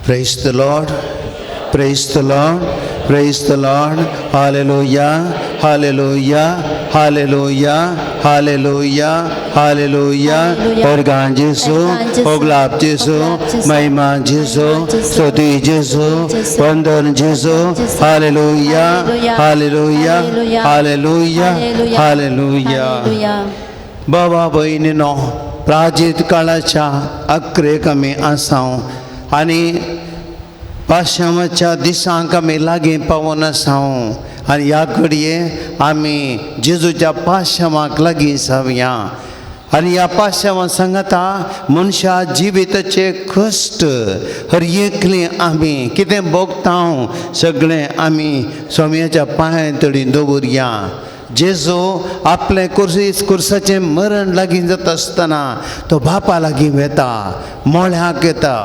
Praise the Lord, praise the Lord, praise the Lord. Hallelujah, hallelujah, hallelujah, hallelujah, hallelujah. ओरगान जेसू, ओगलाब जेसू, महिमा जेसू, स्तुति जेसू, वंदन जेसू. Hallelujah, hallelujah, hallelujah, hallelujah. बाबा भयणीनो, प्राचीन काळाच्या अक्रेक आमी आसाव आनी पाशामाच्या दिसांक आमी लागीं पावोन आसाव आनी ह्या घडये आमी जेजूच्या पाशामाक लागीं जावया आनी ह्या पाशामा सांगता मनशा जिविताचे कश्ट हर एकले आमी कितें भोगता सगळें आमी स्वामयाच्या पांया तडी दवरया. जेजू आपलें कुर्साचें मरण लागीं जाता आसतना तो बापा लागीं वेता, मोळ्याक येता,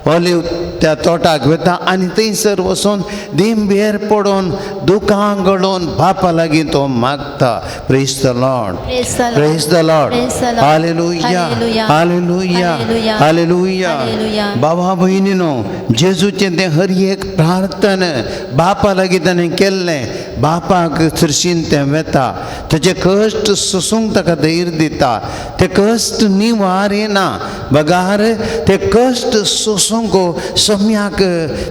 ओलिव त्या तोटाक वता आनी थंयसर वचून दिंबेर पडून दुकां गळोवन बापा लागीं तो मागता. Praise the Lord, praise the Lord. Hallelujah, hallelujah, hallelujah. बाबा भयणीनो, जेजूचें तें हर एक प्रार्थना बापा लागीं ताणें केल्लें, बापाक सरशीन तें वेता, ताचे कश्ट सोसूंक ताका धैर्य दिता, ते कश्ट निवारिना बगार ते कश्ट सोसूंक सम्याक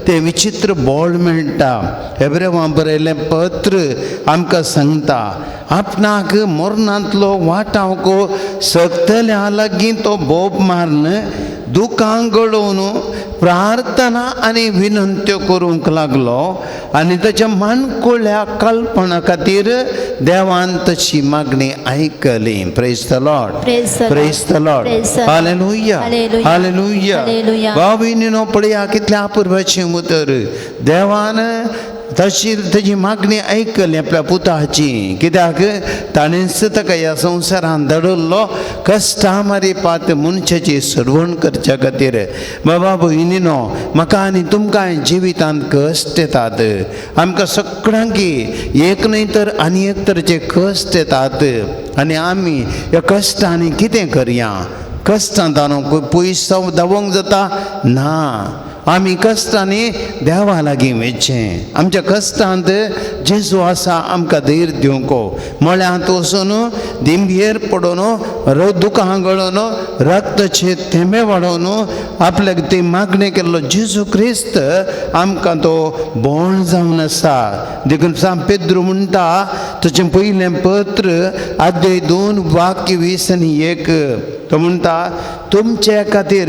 तें विचित्र बोळ मेळटा. हेब्रेवां बरयलें पत्र आमकां सांगता आपणाक मरणांतलो वाटावंक शकतल्या लागीं तो बोब मारून दुकां गळोवन प्रार्थना आनी विनंत्यो करूंक लागलो आनी ताच्या मानकुळ्या कल्पना खातीर देवान तशी मागणी आयकली. Praise the Lord, praise the Lord. Hallelujah, hallelujah. भाव भयणीनो, पळया कितल्या अपुर्बाचें उतर. देवान तशी तेजी मागणी आयकली आपल्या पुताची, कित्याक ताणेंच ताका ह्या संवसारान धाडिल्लो कश्टां मारिपात मनशाची सोडवण करच्या खातीर. बाबा भयणीनो, म्हाका आनी तुमकां जिवितांत कश्ट येतात, आमकां सगळ्यांक एक न्हय तर आनी एक तरेचे कश्ट येतात आनी आमी ह्या कश्टांनी कितें करया? कश्टांत पयस धांवोंक जाता ना. आमी कश्टांनी देवा लागीं वचचें. आमच्या कश्टांत जेजू आसा आमकां धैर्य दिवंक. मळ्यांत वचून दिंबयेर पडून दुकां गळोवन रक्ताचे थेंबे वाडोवन आपल्याक ती मागणी केल्लो जेजू क्रिस्त आमकां तो बोण जावन आसा. देखून सांत पेद्रू म्हणटा ताचें पयलें पत्र अध्याय 2 वाक्य 20 आनी 1, तो म्हणटा तुमचे खातीर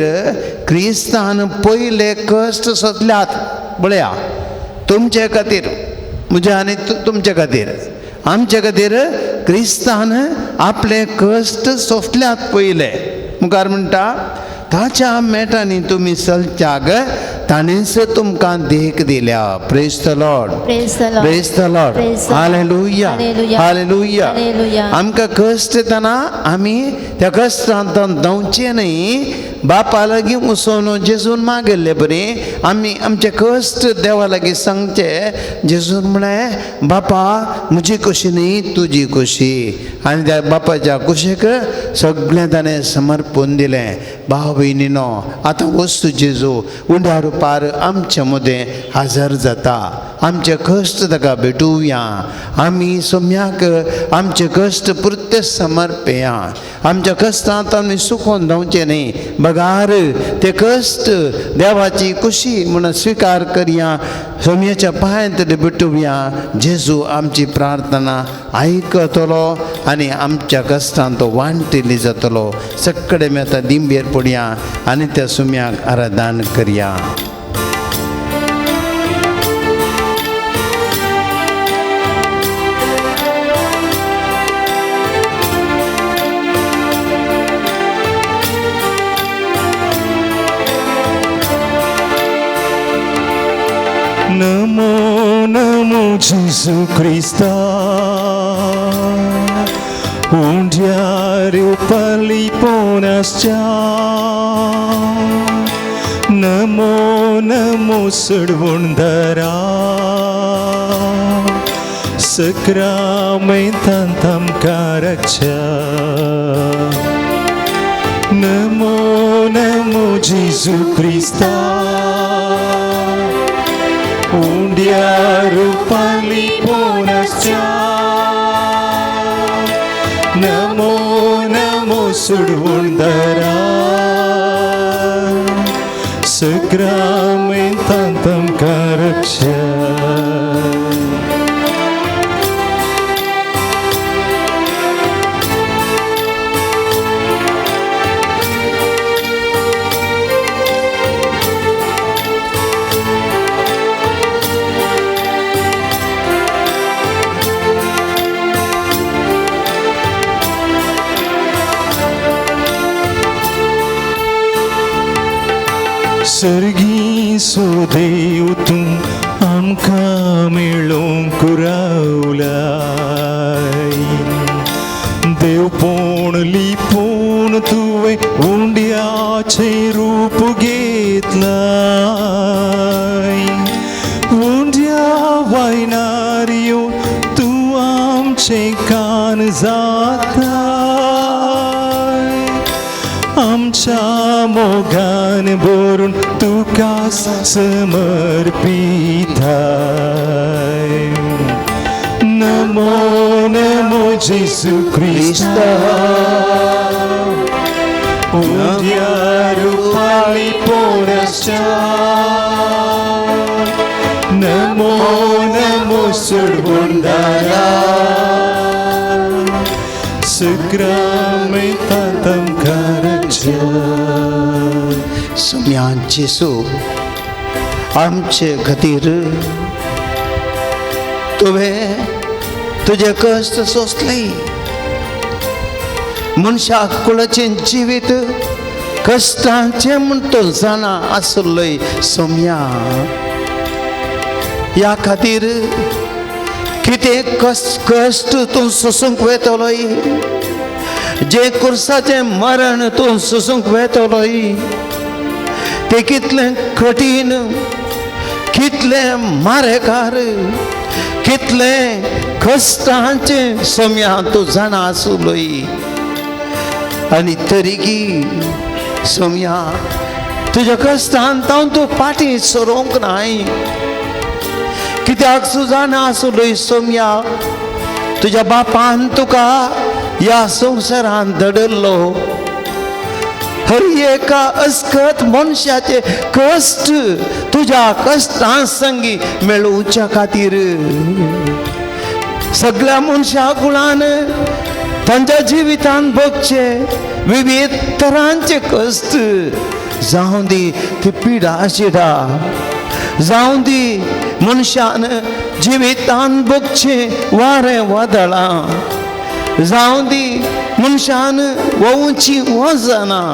क्रिस्तान पयले कश्ट सोंसल्यात. पळया, तुमचे खातीर, म्हज्या आनी तुमचे खातीर, आमचे खातीर क्रिस्तान आपले कश्ट सोंसल्यात पयले. मुखार म्हणटा ताच्या मेटांनी तुमी चलच्याक ताणेंच तुमकां देख दिल्या. Praise the Lord, praise the Lord. Hallelujah, hallelujah. आमकां कश्ट येतना आमी त्या कश्टांत धांवचें न्हय, बापा लागीं वचून जेजून मागिल्ले बरी आमी आमचे कश्ट देवा लागीं सांगचे. जेजून म्हळें बापा म्हजी खुशी न्ही तुजी खुशी. आनी त्या बापाच्या कुशीक सगळें ताणें समर्पण दिलें. भाव भयणीनो, आतां वस्तू जेजू उंड्या रुपार आमचे मदें हजर जाता. आमचे कश्ट ताका भेटुया, आमी सम्याक आमचे कश्ट पुरते समर्पया. आमच्या कश्टांत आमी सुकोवन धांवचें न्ही, बगार ते कश्ट देवाची खुशी म्हणून स्विकार करया, सोम्याच्या पांयांत भेटुया. जेजू आमची प्रार्थना आयकतलो आनी आमच्या कश्टांत तो वांटिल्ली जातलो. सगळे आमी आतां दिंबेर पडया आनी त्या सुम्याक आराधन करया. Namo, namo Gesù Cristo, un diario paliponascha. Namo, namo Sadvundara, Sacramentantam Karacha. Namo, namo Gesù Cristo, उंड्या Rupali पोनासच्या Namo Namo सुडवणदारा सक्रामेंतांत आमकां रक्षा. सर्गी देव तूं आमकां मेळोवंक रावलाय देवपण लिपून तुवें उंड्याचें रूप घेतलाय उंड्या वायनार येवन तूं आमचें कान जाताय आमच्या मोगान भरून तुका समर्पिताय. नमो नमो जेसू क्रिस्ता उंड्या रुपाली पोनासच्या नमो नमो सुडवणदारा सक्रामेंतांत आमकां रक्षा. सोम्या जेसू आमचे खातीर तुवें तुजे कश्ट सोंसले. मनशाक कुळाचें जिवीत कश्टांचें म्हूण तो जाणा आसलोय सोम्या. ह्या खातीर कितें कश्ट तूं सोसूंक वेतलोय, जें कुर्साचें मरण तूं सोसूंक वेतलोय, तें कितलें कठीण, कितलें मारेकार, कितलें कश्टांचें सोम्या तूं जाणा आसलोय. आनी तरीकी सोम्या तुज्या कश्टान तावन तूं फाटीं सरोंक नाय. कित्याक तूं जाणा आसलोय सोम्या तुज्या बापान तुका ह्या संवसारान दडल्लो. हर एका अस्कत मनशाचे कश्ट तुज्या कश्टां संगी मेळोवच्या खातीर सगळ्या मनशा कुळान तांच्या जिवितान भोगचे विविध तरांचे कश्ट जावं दी ती पिडा शिडा, जावं दी मनशान जिवितान भोगचे वारें वादळां, जावं दी मनशान वोवची वजनां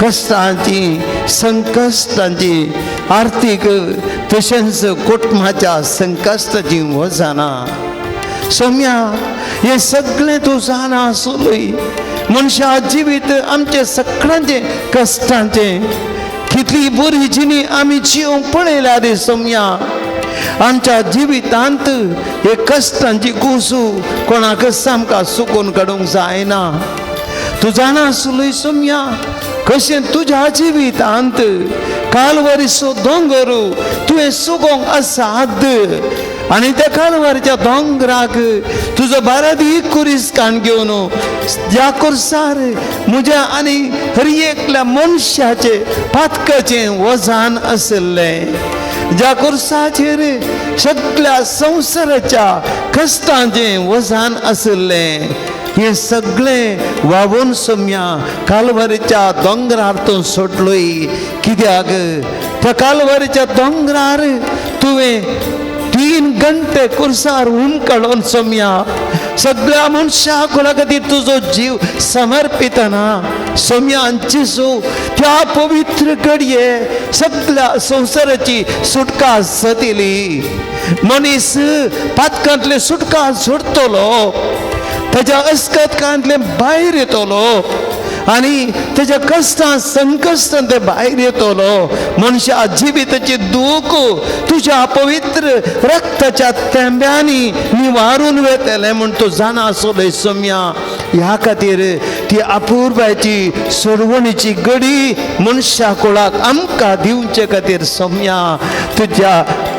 कश्टांची संकश्टांची आर्थीक तशेंच कुटुंबाच्या संकश्टाची वजनां. सोम्या हें सगळें तूं जाणा आसलोय. मनशा जिवीत आमचें सगळ्यांचें कश्टांचें कितली बरी जिणी आमी जिवंक पळयल्या रे सोम्या. आमच्या जिवितांत हे कश्टांची कुसू कोणाकच आमकां सुकून काडूंक जायना. तूं जाणा आसलोय सोम्या कशें तुज्या जिवितांत कालवरीचो दोंगर तुवें सुकोंक असाद आनी त्या कालवारीच्या दोंगराक तुजो बारादी कुरीस काण घेवन ज्या कुर्सार म्हज्या आनी हर एकल्या मनशाचें पातकाचें वजन आशिल्लें, ज्या कुर्साचेर सगळ्या संवसाराच्या कश्टांचें वजन आशिल्लें, हें सगळें व्हांवून सोम्या कालवारीच्या दोंगरार तूं सोडलोय. कित्याक त्या कालवारीच्या दोंगरार तुवें 3 घंटे कुर्सार हुमकळोन सोम्या सगळ्या मनशा कुळा खातीर तुजो जीव समर्पितना सोम्या जेजू त्या पवित्र घडये सगळ्या संवसाराची सुटका जातली. मनीस पातकांतले सुटका सोडतलो, ताज्या अस्कतकांतले भायर येतलो आनी ताज्या कश्टां संकश्टां ते भायर येतलो. मनशा जिविताची दूख तुज्या पवित्र रक्ताच्या तेंब्यांनी निवारून वेतलें म्हूण तूं जाणा आसलोय सोम्या. ह्या खातीर ती अपुर्बायेची सोडवणीची गडी मनशा कुळाक आमकां दिवचे खातीर सोम्या तुज्या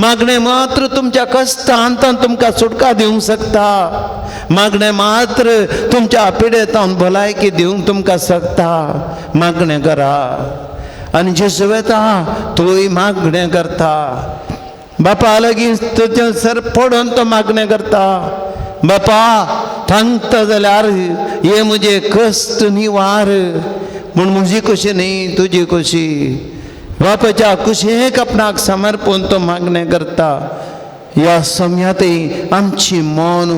मागणें मात्र तुमच्या कश्टांत तुमकां सुटका दिवंक शकता. मागणें मात्र तुमच्या पिडेतान भलायकी दिवंक तुमकां शकता. मागणें करा. आनी जेजू वेता तूंय मागणें करता. बापा लागीं तुजें सर पडून तो मागणें करता. बापा थांगता जाल्यार हे म्हजे कश्ट निवार, म्हूण म्हजी कशी न्ही तुजी कशी. बापाच्या कुशेक आपणाक समर्पण तो मागणें करता. ह्या समयांतय आमची मन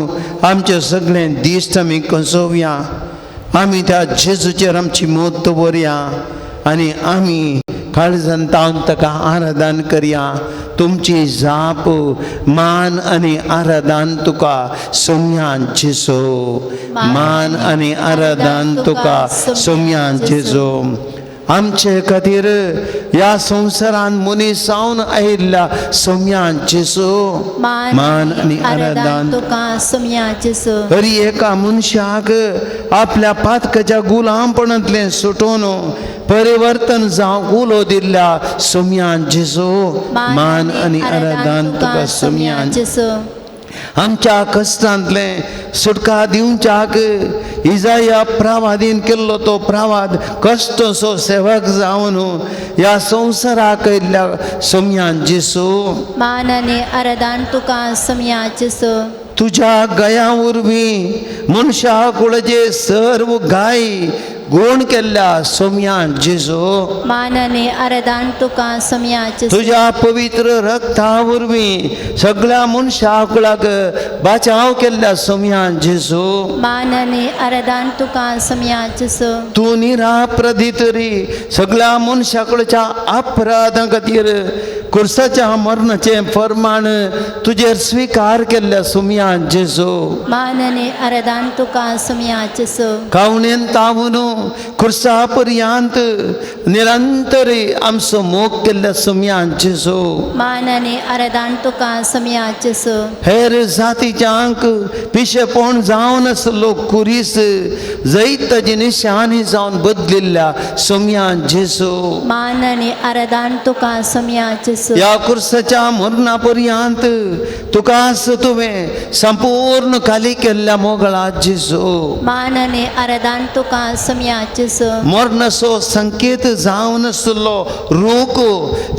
आमचें सगळें दिश्ट आमी कसोवया. आमी त्या जेजूचेर आमची मोत दवरया आनी आमी काळजान तावन ताका आराधन करया. तुमची जाप मान आनी आराधन तुका सोम्यान जेजू, मान आनी आराधन तुका सोम्यान जेजू. आमचे खातीर ह्या संवसारान मनीस जावन आयिल्ल्या सोम्यान जेजू, मान आनी आराधन तुका सोम्या जेजू. हरी एका मनशाक आपल्या पातकाच्या गुलामपणांतलें सुटोवन परिवर्तन जावंक उलो दिल्ल्या सोम्यान जेजू, मान आनी आराधन तुका सोम्यान जेजू. आमच्या कश्टांतलें सुटका दिवच्याक इजाया प्रावादीन केल्लो तो प्रावाद कश्टसो सेवक जावन ह्या संवसाराक आयिल्ल्या सोम्यान जेजू, मान आनी आराधन तुका सोम्या जेजू. तुज्या गया वरवीं मनशा कुळाचे सर्व गाय गुण केल्ल्या सोम्यान जेजू, मान आनी आराधन तुका सोम्या जेजू. तुज्या पवित्र रक्ता वरवीं सगळ्या मनशा कुळाक बाचाव केल्ल्या सोम्यान जेजू, मान आनी आराधन तुका सोम्या जेजू. तूं निराप्रदी तरी सगळ्या मनशा कुळाच्या अपराधां खातीर कुर्साच्या मरणाचें फर्माण तुजेर स्विकार केल्ल्या सोम्यान जेजू, मान आनी आराधन तुका सोम्या जेजू. कावणेन तावून खुर्सा पर्यांत निरंतर आमचो मोग केल्ल्या सोम्यान जेजू, मान आनी आराधन तुका सोम्या जेजू. हेर जातीच्यांक पिशेपण जावन आसलो कुरीस जैत ताजी निशानी जावन बदलिल्ल्या सोम्यान जेजू, मान आनी आराधन तुका सोम्या जेजू. ह्या कुर्साच्या मरणा पर्यांत तुकाच तुवें संपूर्ण खाली केल्ल्या मोगळा जेजू, मान आनी आराधन तुका सोम्या जेजू. मरणाचो संकेत जावन आसलो रूख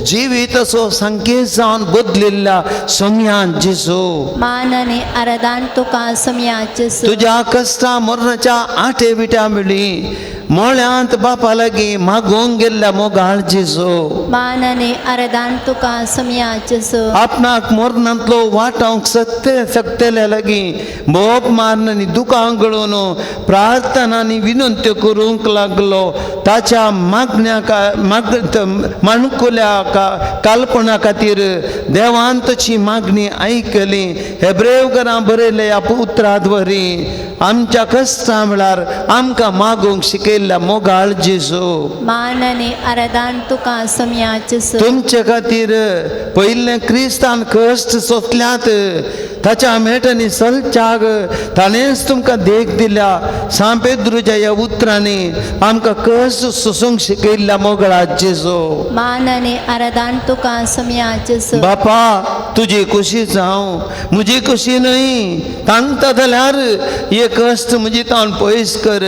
जिविताचो संकेत जावन बदलिल्ल्या सोम्यान जेजू, मान आनी आराधन तुका सोम्या जेजू. तुज्या कश्टा मरणाच्या आठे विट्या मेळ्ळी मोळ्यांत बापा लागीं मागूंक गेल्ल्या मोगाळ जेजू, मान आनी आराधन तुका सोम्या जेजू. आपणाक मरणांतलो वाटावंक सत्य शकतल्या लागीं बोप मारून आनी दुकां गळोवन प्रार्थना आनी विनंत्यो करूंक लागलो. ताच्या मागण्या माणकुल्या कालपणा खातीर देवान ताची मागणी आयकली. हेब्रेवकारां बरयल्ल्या ह्या उतरांत वरी आमच्या कश्टां वेळार आमकां मागूंक शिकयल्ल्या मोगाळ जेजू, मान आनी आराधन तुका सोम्या जेजू. तुमचे खातीर पयलें क्रिस्तान कश्ट सोंसल्यात ताच्या मेटांनी सलच्याक ताणेंच तुमकां देख दिल्या. सांत पेद्रूच्या ह्या उतरांनी आमकां कश्ट सोसूंक शिकयल्ल्या मोगळा जेजू, मान आनी आराधन तुका सोम्या जेजू. बापा तुजी खुशी जावं म्हजी खुशी न्हय. तांगता जाल्यार हे कश्ट म्हजी तावन पयस कर,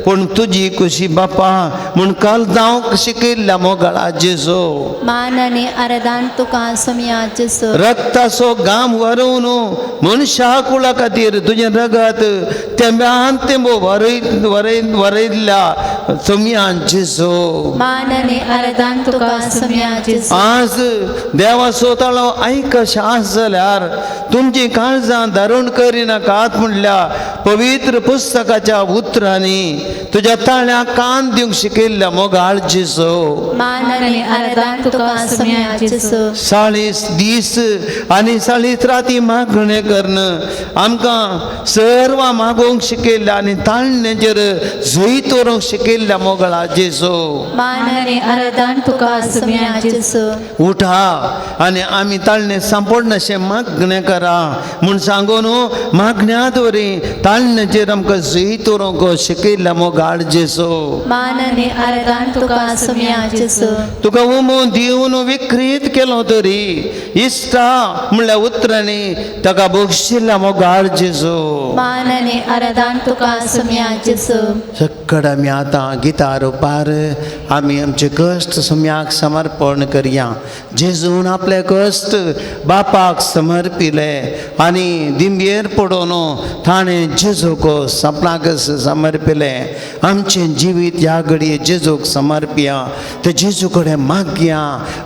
पूण तुजी खुशी बापा म्हूण काल जावंक शिकयल्ल्या मोगळा जेजू, मान आनी आराधन तुका सोम्या जेजू. रक्ताचो घाम वरोवन मनशा कुळा खातीर तुजें रगत तेंब्यान तेंबो वरय वरय वरयल्ल्या सोम्यान जेजू, मान आनी आराधन तुका सोम्या जेजू. आज देवाचो ताळो आयकश आस जाल्यार तुमची काळजां धारण करिनाकात म्हणल्या पवित्र पुस्तकाच्या उतरांनी तुज्या ताळ्याक कान दिवंक शिकयल्ल्या मोगाळ जेजू, मान आनी आराधन तुका सोम्या जेजू. 40 दीस आनी 40 राती मागणें करून आमकां सर्वां मागोवंक शिकयल्ल्या आनी ताळण्याचेर जैत व्हरूंक शिकयल्ल्या मोगळा जेजू, मान आनी आराधन तुका सोम्या जेजू. उठा आनी आमी ताळणें सांपडनाशें मागणें करा म्हूण सांगून मागण्यांत वरी ताळण्याचेर आमकां जैत व्हरूंक शिकयल्ल्या मोगळा मोगाळ जेजू, मान आनी आराधन तुका सोम्या जेजू। तुका उमो दिवन विक्रीत केलो तरी इश्टा म्हणल्या उतरांनी ताका बक्षिल्ल्या मोगाळ जेजू, मान आनी आराधन तुका सोम्या जेजू। सक्कड आमी आतां गितार उपार आमी आमचे कश्ट सोम्याक समर्पण करया। जेजून आपले कश्ट बापाक समर्पिले आनी दिंबेर पडोन ताणें जेजूक आपणाक समर्पिले। आमचें जिवीत ह्या घडये जेजूक समर्पया, ते जेजू कडेन मागया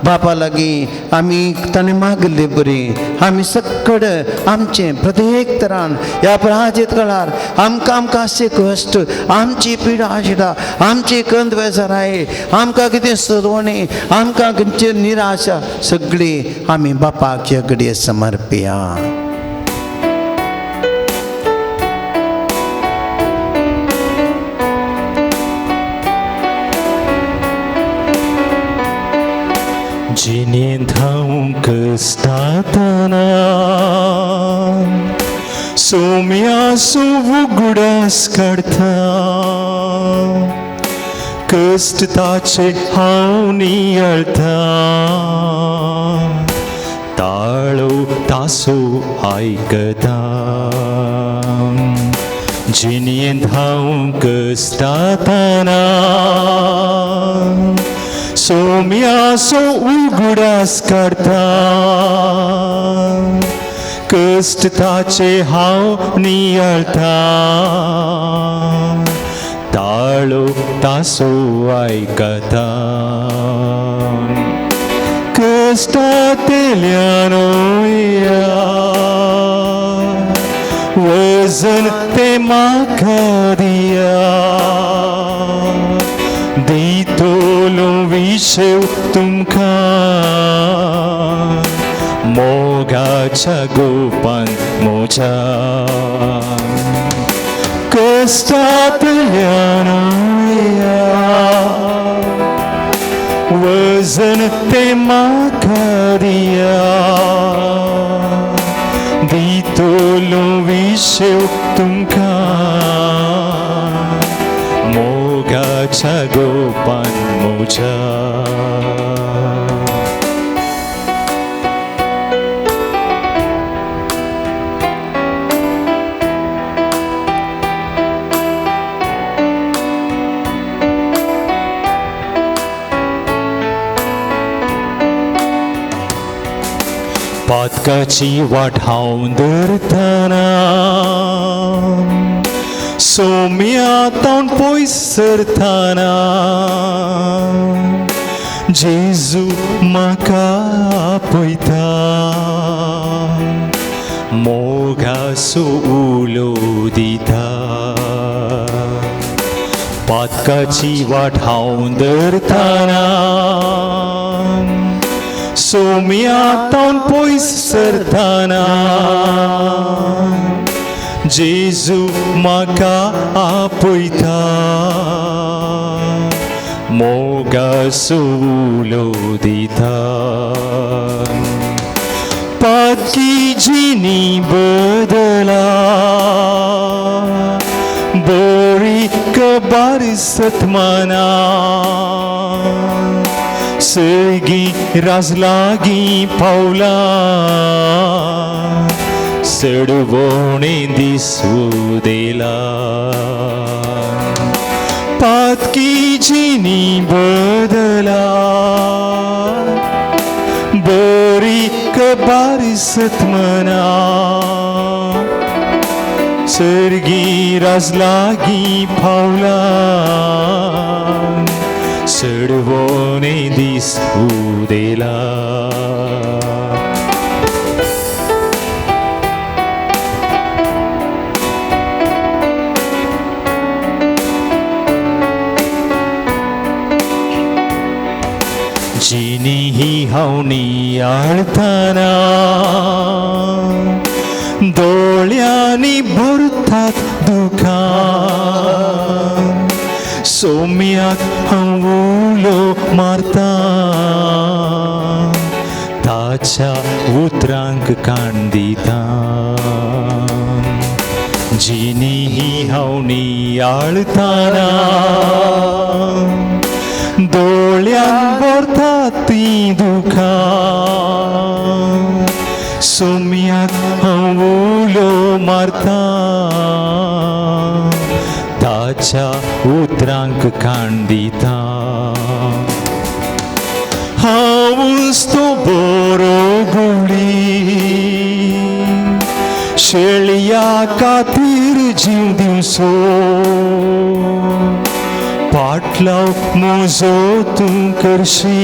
बापा लागीं आमी ताणें मागले बरी आमी सक्कड आमचें प्रत्येक तरान ह्या पराजीत काळार आमकां आमकां अशे कश्ट, आमची पिडा आशिल्ला, आमची कंद बेजाराय, आमकां कितें सोदवणी, आमकां खंयची निराशा, सगळी आमी बापाक ह्या घडये समर्पया। जिणेंत हांव कश्टातना सोम्यासो उगडास काडटा, कश्ट ताचे हांव नियाळटा, ताळो तासो आयकता। जिणेंत हांव कश्टातना सोम्यासो उगडास काडटा, कश्ट ताचे हांव नियाळटा, ताळो तासो आयकता। कश्टांतल्यान वजन तें म्हाका दिया, दितलो विशेव तुमकां मोगाच्या गोपान म्हज्या। कश्टांतल्यान वजन तें म्हाका दिया, दितलो विशेव तुमकां मोगाच्या गोपान म्हज्या। पातकाची वाट हांव धरतना सोम्या तावन पयस सरतना, जेजू म्हाका आपयता, मोगासो उलो दिता। पातकाची वाट हांव धरतना सोम्या तावन पयस सरतना, जेजू म्हाका आपयता, मोगासो उलो दिता। पातकी जिणी बदला, बरी कबार सतमाना, सर्गी राज लागीं पावला, सडवणे दिसूं दिला। पातकी जिणी बदला, बरी कबार सतमना, सर्गी राज लागीं पावला, सडवणे दिसूं दिला। जिणी ही हांव नियाळतना दोळ्यांनी भरतात दुखां, सोम्याक हांव उलो मारता, ताच्या उतरांक कान दिता। जिणी ही हांव नियाळताना दोळ्यान भरतात ती दुखां सोम्याक हांव उलो मारता ताच्या उतरांक कान दिता हांवूच तो बरो गुळी शेळया खातीर जीव दिवचो पाटलाव म्हजो तूं करशी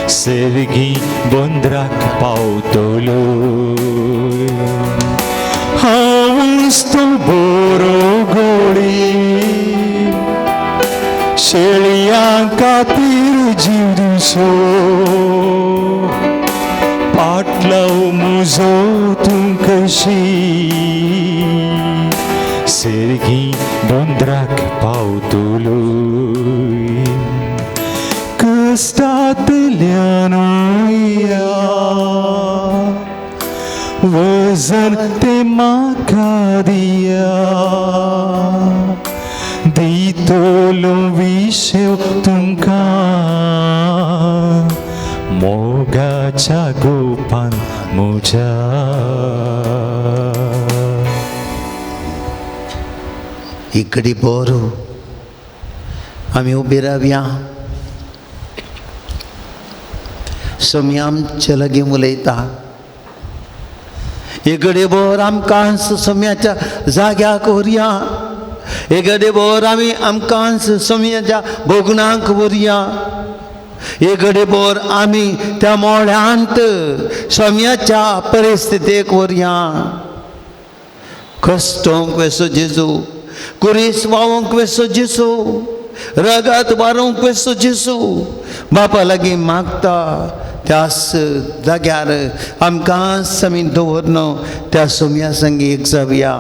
सर्गी बंदराक पावतलो हांवूच तो बरो गोळी शेळयां खातीर जीव दिवचो पाटलाव म्हजो तूं कशी सर्गी दोंदराक पावतलो कश्टांतल्यान वजन तें म्हाका दिया दितलो विशेव तुमकां मोगाच्या गोपान म्हज्या. इकडे बोरू आमी उबी रावया. सोमी आमचे लागीं उलयता. इकडे बोर आमकां सोम्याच्या जाग्याक व्हरया. इकडे बोर आमी आमकां सोम्याच्या भोगणाक व्हरया. इकडे बोर आमी त्या मोळ्यांत सोम्याच्या परिस्थितीक व्हरया. कश्टोंक वेसो जेजू, कुरीस वावोंक वेसो जेजू, रगत वारोवंक वेसो जेजू बापा लागीं मागता. त्यास जाग्यार आमकां आमी दवरन त्या सोम्या संगी एक जावया.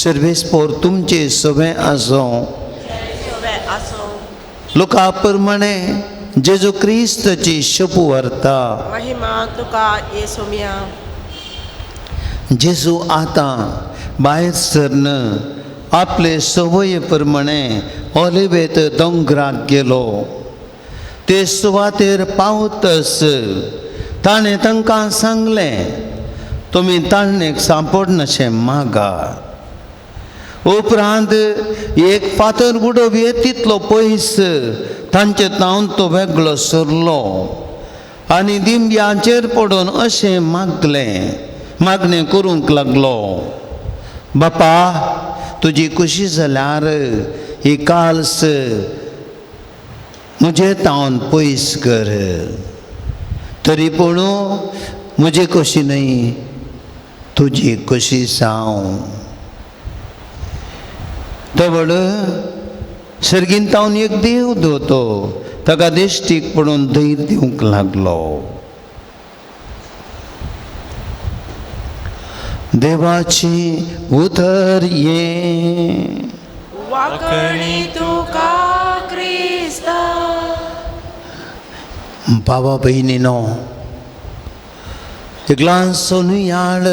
सर्वेस पोर तुमचे सगळें आसूं. लोका प्रमाणे जेजू क्रिस्तची शपू व्हरता. महिमा तुका ये सोम्या. जेजू आतां भायर सरन आपले संवये प्रमाणे ऑलिवेत दोंगराक गेलो. ते सुवातेर पावतस ताणें तांकां सांगलें, तुमी ताणेक सांपडनाशें मागा. उपरांत एक फातर उडोवये तितलो पयस तांचे तावन तो वेगळो सरलो आनी दिंब्यांचेर पडून अशें मागलें, मागणें करूंक लागलो, बापा तुजी खुशी जाल्यार ही काल्स म्हजे तावन पयस कर, तरी पूण म्हजी खोशी न्हय तुजी खोशी जावं. तवळ सर्गीन तावन एक देव दोतो ताका दिश्टीक पडून धैर्य दिवंक लागलो. देवाची उतर ये वाकणी तुका क्रिस्ता. बाबा भयणीनो, एक ल्हानसो नियाळ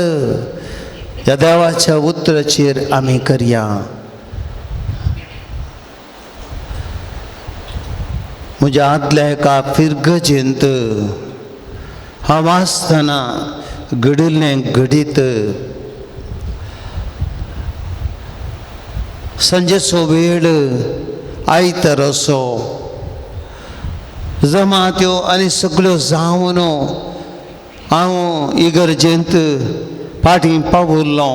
ह्या देवाच्या उतराचेर आमी करया. म्हज्या आदल्या एका फिरगजेंत हांव आसतना घडिल्लें घडीत सांजेचो वेळ आयतार असो जमात्यो आनी सगळ्यो जावन हांव इगर्जेंत फाटीं पावुल्लो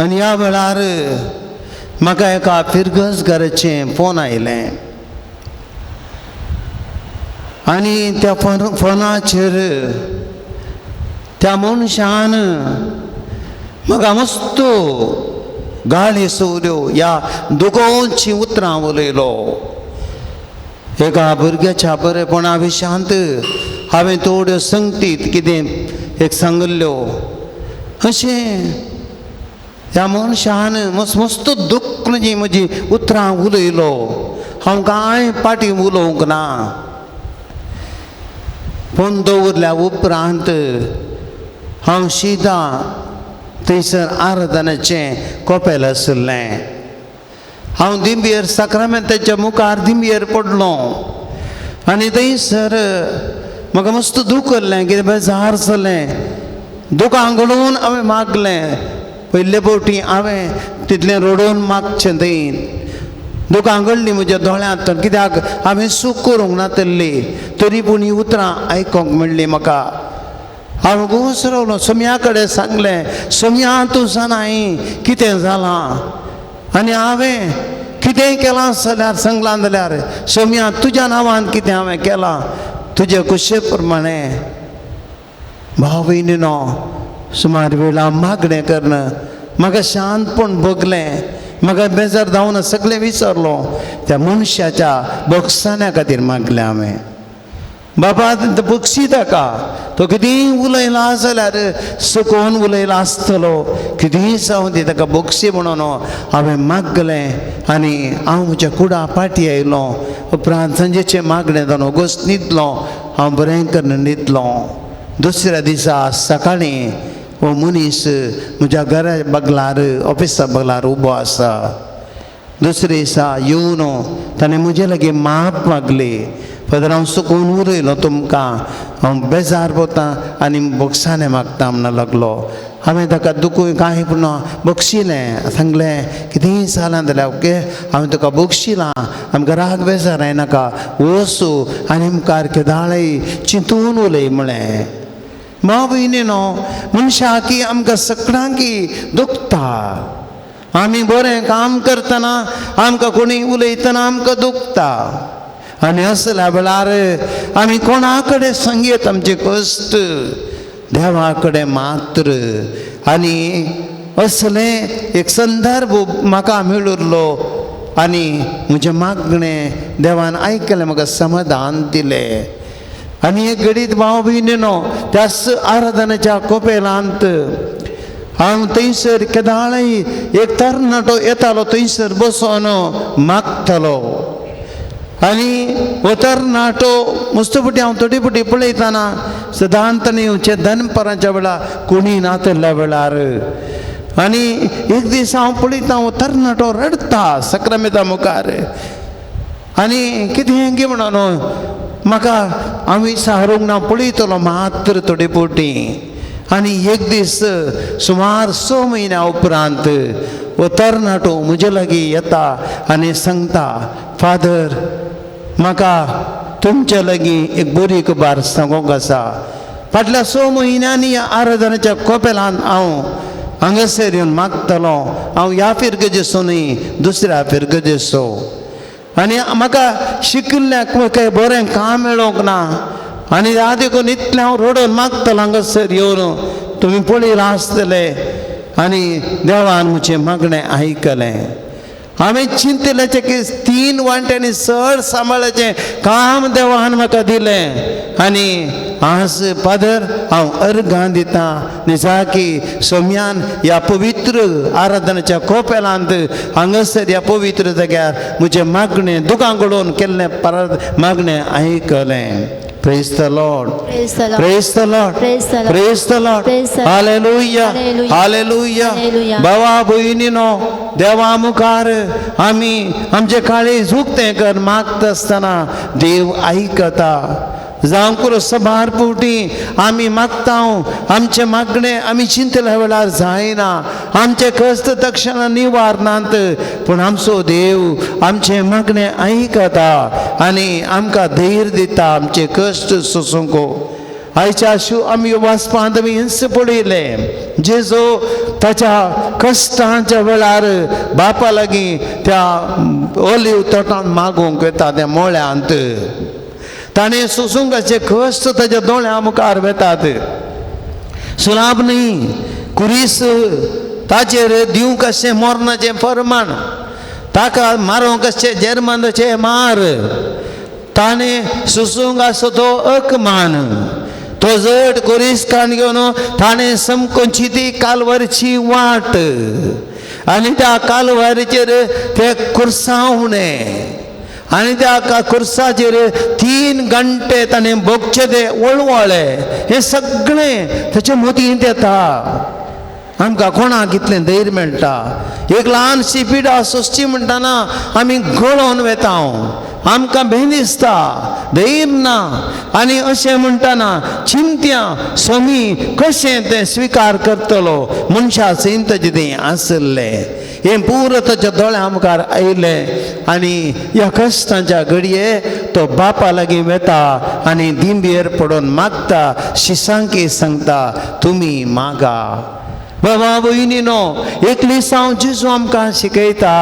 आनी ह्या वेळार म्हाका एका फिरगजगाराचें फोन आयलें आनी त्या फोनाचेर त्या मनशान म्हाका मस्त गाळी सोऱ्यो ह्या दुखोवची उतरां उलयलो. एका भुरग्याच्या बरेपणा विशांत हांवें थोड्यो संगतीत कितें एक सांगिल्ल्यो. अशें ह्या मनशान मस्त मस्त दुख्ख जी म्हजी उतरां उलयलो. हांव कांय फाटीं उलोवंक ना. फोन दवरल्या उपरांत हांव शिदा थंयसर आराधनाचें कोपेल आशिल्लें. हांव दिंबेर साक्रामेंताच्या मुखार दिंबेर पडलो आनी थंयसर म्हाका मस्त दुखल्लें, कितें बेजार जालें. दुकां घडोवन हांवें मागलें. पयले फावटी हांवें तितलें रडोवन मागचें थंय दुकां घडलीं म्हज्या दोळ्यांत, कित्याक हांवें चूक करूंक नातिल्ली तरी पूण हीं उतरां आयकोंक मेळ्ळीं म्हाका. हांव घोस रावलो, सोम्या कडेन सांगलें, सोम्या तूं जाणाय कितें जालां आनी हांवें कितें केलां जाल्यार सांगलां जाल्यार सोम्या तुज्या नांवान कितें हांवें केलां तुजे कुशे प्रमाणे. भाव भयणीनो, सुमार वेळा मागणें करून म्हाका शांतपण भोगलें. म्हाका बेजार जावन सगळें विसरलो. त्या मनशाच्या बक्षाण्या खातीर मागलें हांवें. बाबा बक्षी ताका, तो कितेंय उलयला जाल्यार सुकोवन उलयला आसतलो, कितेंय जावं ती ताका बक्षी म्हणून हांवें मागलें आनी हांव म्हज्या कुडा पाटी आयलो. उपरांत सांजेचें मागणें जावन ओगोस न्हिदलो. हांव बरें करून न्हिदलो. दुसऱ्या दिसा सकाळीं हो मनीस म्हज्या घरा बगलार, ऑफिसा बगलार उबो आसा. दुसरे दिसा येवन ताणें म्हजे लागीं माफ मागली. फादर हांव सुकून उलयलो तुमकां, हांव बेजार पोता आनी बक्षाणें मागता म्हणून लागलो. हांवें ताका दुखूय कांय पूण बक्षिलें, सांगलें कितेंय जालां जाल्यार ओके हांवें तुका बक्षिलां, आमकां राग बेजार येनाका, वचू आनी मुखार केदाळय चिंतून उलय म्हळें. माव भयणीनो, मनशाकी आमकां सगळ्यांकी दुखता. आमी बरें काम करतना आमकां कोणी उलयतना आमकां दुखता आनी असल्या वेळार आमी कोणा कडेन सांगयत आमचे कश्ट? देवा कडेन मात्र. आनी असलें एक संदर्भ म्हाका मेळिल्लो आनी म्हजें मागणें देवान आयकलें, म्हाका समाधान दिलें. आनी एक घडीत भाव भयणीनो, त्याच आराधनेच्या कोपेलांत हांव थंयसर केदाळय एक तरणाटो येतालो, थंयसर बसोन मागतालो. आनी हो तरणाटो मस्त फुटी हांव थोडी फुटी पळयतना सदांच ताणें येवचें दनपारांच्या वेळार कोणी नातिल्ल्या वेळार. आनी एक दीस हांव पळयता हो तरणाटो रडटा सक्रामेता मुखार. आनी कितें गे म्हणून म्हाका हांव विचारूंक ना, पळयतलो मात्र थोडे फावटी. आनी एक दीस सुमार 6 म्हयन्या उपरांत हो तरणाटो म्हजे लागीं येता आनी सांगता, फादर म्हाका तुमचे लागीं एक बरी खबर सांगूंक आसा. फाटल्या 6 म्हयन्यांनी ह्या आराधनाच्या कोपेलान हांव हांगासर येवन मागतलो. हांव ह्या फिरगजेचो न्हय, दुसऱ्या फिरगजेचो. आनी म्हाका शिकिल्ल्याक कांय बरें काम मेळोंक ना आनी ह्या देखून इतलें हांव रडोवन मागतलो हांगासर येवन, तुमी पळयलां आसतलें. आनी देवान म्हजें मागणें आयकलें. हांवें चिंतल्याचें की 3 वांट्यांनी चड सांबाळाचें काम देवान म्हाका दिलें. आनी आज फादर हांव अर्गां दितां निजाकी सोम्यान ह्या पवित्र आराधनाच्या कोपेलांत हांगासर ह्या पवित्र जाग्यार म्हजें मागणें दुकां घडोवन केल्लें परत मागणें आयकलें. Praise the Lord. Praise the Lord. Praise the Lord. Praise the Lord. Praise the Lord. Praise the Lord. Hallelujah. Hallelujah. Hallelujah. Hallelujah. भावा भयणीनो, देवा मुखार आमी आमचे काळीज उक्तें कर मागता आसतना देव आयकता. जावं पुरो सबार फावटी आमी मागता, आमचें मागणें आमी चिंतल्या वेळार जायना, आमचें कश्ट तक्षणा निवारनात, पूण आमचो देव आमचें मागणें आयकता आनी आमकां धैर्य दिता आमचें कश्ट सोसूंक. आयच्या शू आमी वाचपांत आमी हेंच पळयलें, जेजो ताच्या कश्टांच्या वेळार बापा लागीं त्या ओलीव तोटांत मागूंक वता त्या मोळ्यांत. ताणें सोसूंकाचे कश्ट ताच्या दोळ्यां मुखार वेतात. सुलाब न्ही कुरीस ताचेर दिवंक अशें मरणाचें फरमाण, ताका मारूंक अशें जेर्मनाचें मार, ताणें सोसूंक आसो तो अकमान. तो जड कुरीस काण घेवन ताणें समकोची ती कालवारीची वाट आनी त्या कालवारीचेर ते कुर्सावणे आनी त्या कुर्साचेर 3 घंटे ताणें भोगचे ते वळवळे, हें सगळें ताचे मतींत येता. आमकां कोणाक कितलें धैर्य मेळटा. एक ल्हानशी पिडा सोंसची म्हणटना आमी गळोन वेता, आमकां भें दिसता, धैर्य ना. आनी अशें म्हणटना चिंत्या स्वामी कशें तें स्विकार करतलो मनशा सयत ताचें तें आसलें हें पुरो ताच्या दोळ्या मुखार आयलें. आनी ह्या कश्टांच्या घडये तो बापा लागीं वेता आनी दिंबेर पडून मागता, शिसांकी सांगता तुमी मागा. बाबा भयणीनो, एकली साव जेजू आमकां शिकयता.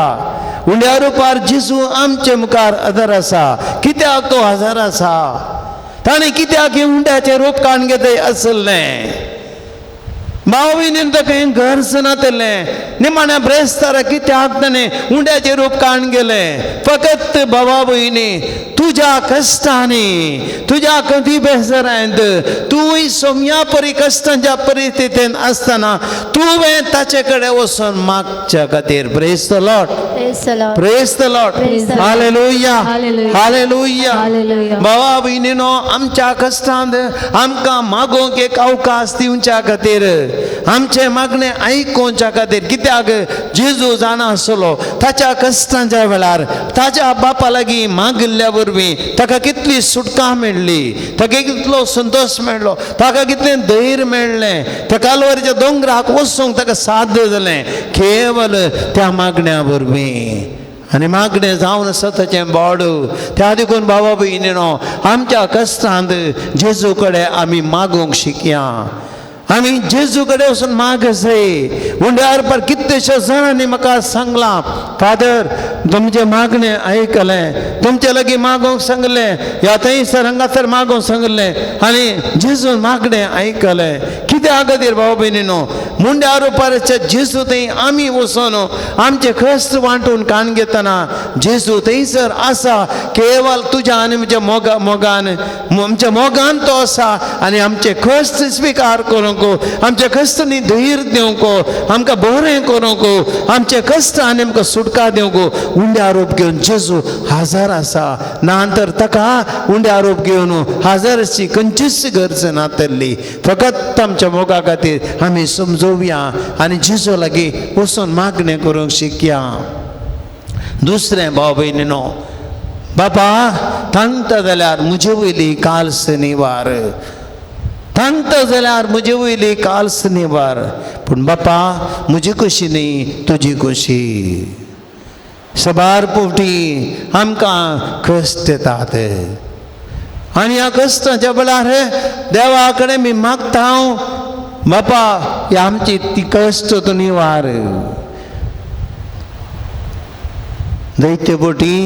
उंड्या रुपार जेजू आमचे मुखार आदार आसा. कित्याक तो हजर आसा? ताणें कित्याक हें उंड्याचें रूप काडून घेतय आसलें? भाव भयणीन ताका हें गरज नातलें. निमाण्या ब्रेस्तारा कित्याक ताणें उंड्याचें रूप काडून गेलें? फकत बाबा भयणी तुज्या कश्टांनी, तुज्या कदी बेजारांत, तूंय सोम्या परी कश्टांच्या परिस्थितीन आसतना तुवें ताचे कडेन वचून मागच्या खातीर. Praise the Lord, Praise the Lord. Praise the Lord, Praise the Lord. Hallelujah, Hallelujah. Hallelujah. Hallelujah. बाबा भयणीनो, आमच्या कश्टांत आमकां मागोवंक एक अवकाश दिवच्या खातीर, आमचें मागणें आयकोवच्या खातीर. कित्याक जेजू जाणा आसलो ताच्या कश्टांच्या वेळार ताच्या बापा लागीं मागिल्ल्या वरवीं ताका कितली सुटका मेळ्ळी, ताका कितलो संतोश मेळ्ळो, ताका कितलें धैर्य मेळ्ळें, त्या कालवारीच्या दोंगराक वचूंक ताका साध्य जालें केवल त्या मागण्या वरवीं. आनी मागणें जावन आसा ताचें बोड. त्या देखून बाबा भयणीनो, आमच्या कश्टांत जेजू कडेन आमी मागूंक शिकया. आमी जेजू कडेन वचून माग आसय. उंड्यार पर कितलेश्या जाणांनी म्हाका सांगलां, फादर तुमचें मागणें आयकलें, तुमचे लागीं मागोवंक सांगलें, ह्या थंयसर हांगासर मागोवंक सांगलें आनी जेजून मागणें आयकलें. कित्या खातीर भाव भयणीनो, मुंड्या रुपाराच्या जेजू थंय आमी वचून आमचे कश्ट वांटून काण घेतना जेजू थंयसर आसा. केवल तुज्या आनी म्हज्या मोगा मोगान, आमच्या मोगान तो आसा आनी आमचे कश्ट स्विकार करूंक, आमच्या कश्टांनी धैर्य दिवंक, आमकां बरें करूंक, आमचे कश्ट आनी आमकां सुटका दिवंक उंड्या रूप घेवन जेजू हजर आसा. ना तर ताका उंड्या रूप घेवन हजरची खंयचीच गरज नातली. फकत आमच्या मोगा खातीर आमी समजोवया आनी जेजू लागीं वचून मागणें करूंक शिकया. दुसरें भाव भयणीनो, बाबा तांकता जाल्यार म्हजे वयली काल्स निवार, तांकता जाल्यार म्हजे वयली काल्स निवार, पूण बापा म्हजी खोशी न्ही तुजी खोशी. सबार पोवटी आमकां कश्ट येतात आनी ह्या कश्टाच्या वेळार देवा कडेन मी मागता हांव, बापा ही आमची ती कश्ट तूं निवार. दैत्य बोटी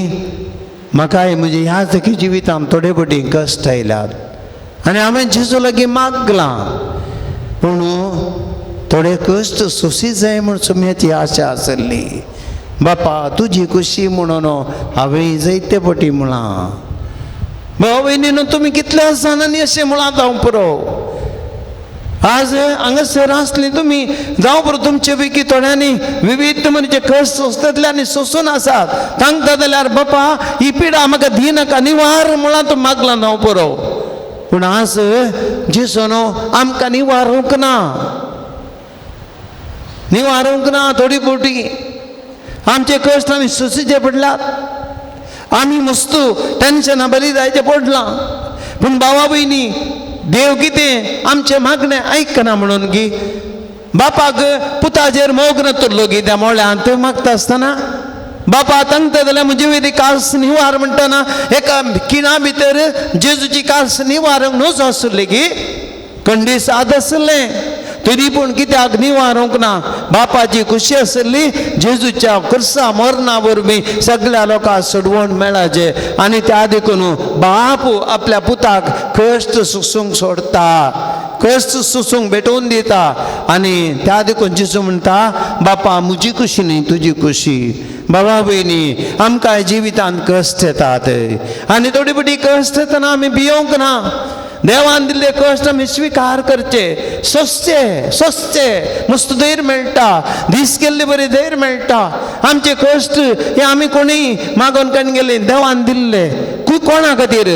म्हाकाय म्हजे ह्या सगळी जिवितांत थोडे बोटी कश्ट आयल्यात आनी हांवें जेजू लागीं मागलां, पूण थोडे कश्ट सोंशी जाय म्हूण सुम्याची आशा आसली. बापा तुजी खुशी म्हणून हांवें जायते पटी म्हळां. भाव भयणीनो, तुमी कितल्या जाणांनी अशें म्हळां जावं पुरो. आज हांगासर आसली तुमी जावं पुरो, तुमचे पैकी थोड्यांनी विविध म्हणचे कश्ट सोंसतले आनी सोंसून आसात. तांकां जाल्यार बापा ही पिडा म्हाका दिनाका निवार म्हळां तूं मागलां जावं पुरो. पूण आज जेजून आमकां निवारूंक ना, निवारूंक ना. थोडी पोटी आमचे कश्ट आमी सोंसूचे पडल्यात, आमी मस्तू टेन्शनां बरी जायचें पडलां. पूण भावा भयणी, देव कितें आमचें मागणें आयकना म्हणून गी बापाक पुताचेर मोग नातुरलो गी त्या मोळ्यांत मागता आसतना बापा तांकता जाल्यार म्हजे वयली कास निवार म्हणटना एका खिणा भितर जेजूची कास निवारूंक नजो आसली गी, कंडीस आद आसलें तरी पूण कित्याक निवारूंक ना? बापाची खुशी आसली जेजूच्या खुर्सा मरणा वरवीं सगळ्या लोकांक सोडवण मेळाचें. आनी त्या देखून बाप आपल्या पुताक कश्ट सोसूंक सोडता, कश्ट सोसूंक भेटोवन दिता. आनी त्या देखून जेजू म्हणटा, बापा म्हजी खुशी न्ही तुजी खुशी. बाबा भयणी, आमकां जिवितांत कश्ट येतात आनी थोडी थोडी कश्ट येतना आमी भियोंक ना. देवान दिल्ले कश्ट आमी स्विकार करचे, सोंसचे, सोंसचे. मस्त धैर्य मेळटा, दीस केल्ले बरें धैर्य मेळटा. आमचे कश्ट हे आमी कोणीय मागोवन काडून गेले, देवान दिल्ले. कोणा खातीर?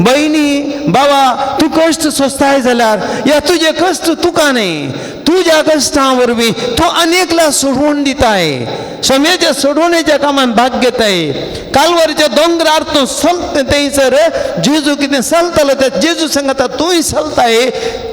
भयणी बाबा तूं कश्ट सोंसताय जाल्यार या तुजे कश्ट तुका न्ही, तुज्या कश्टां वरवीं तूं अनेकला सोडवण दिताय, सोम्याच्या सोडवणेच्या कामान भाग घेताय. कालवारीच्या दोंगरार तूं चलता थंयसर जेजू कितें चलतालो त्या जेजू सांगता तूंय चलताय.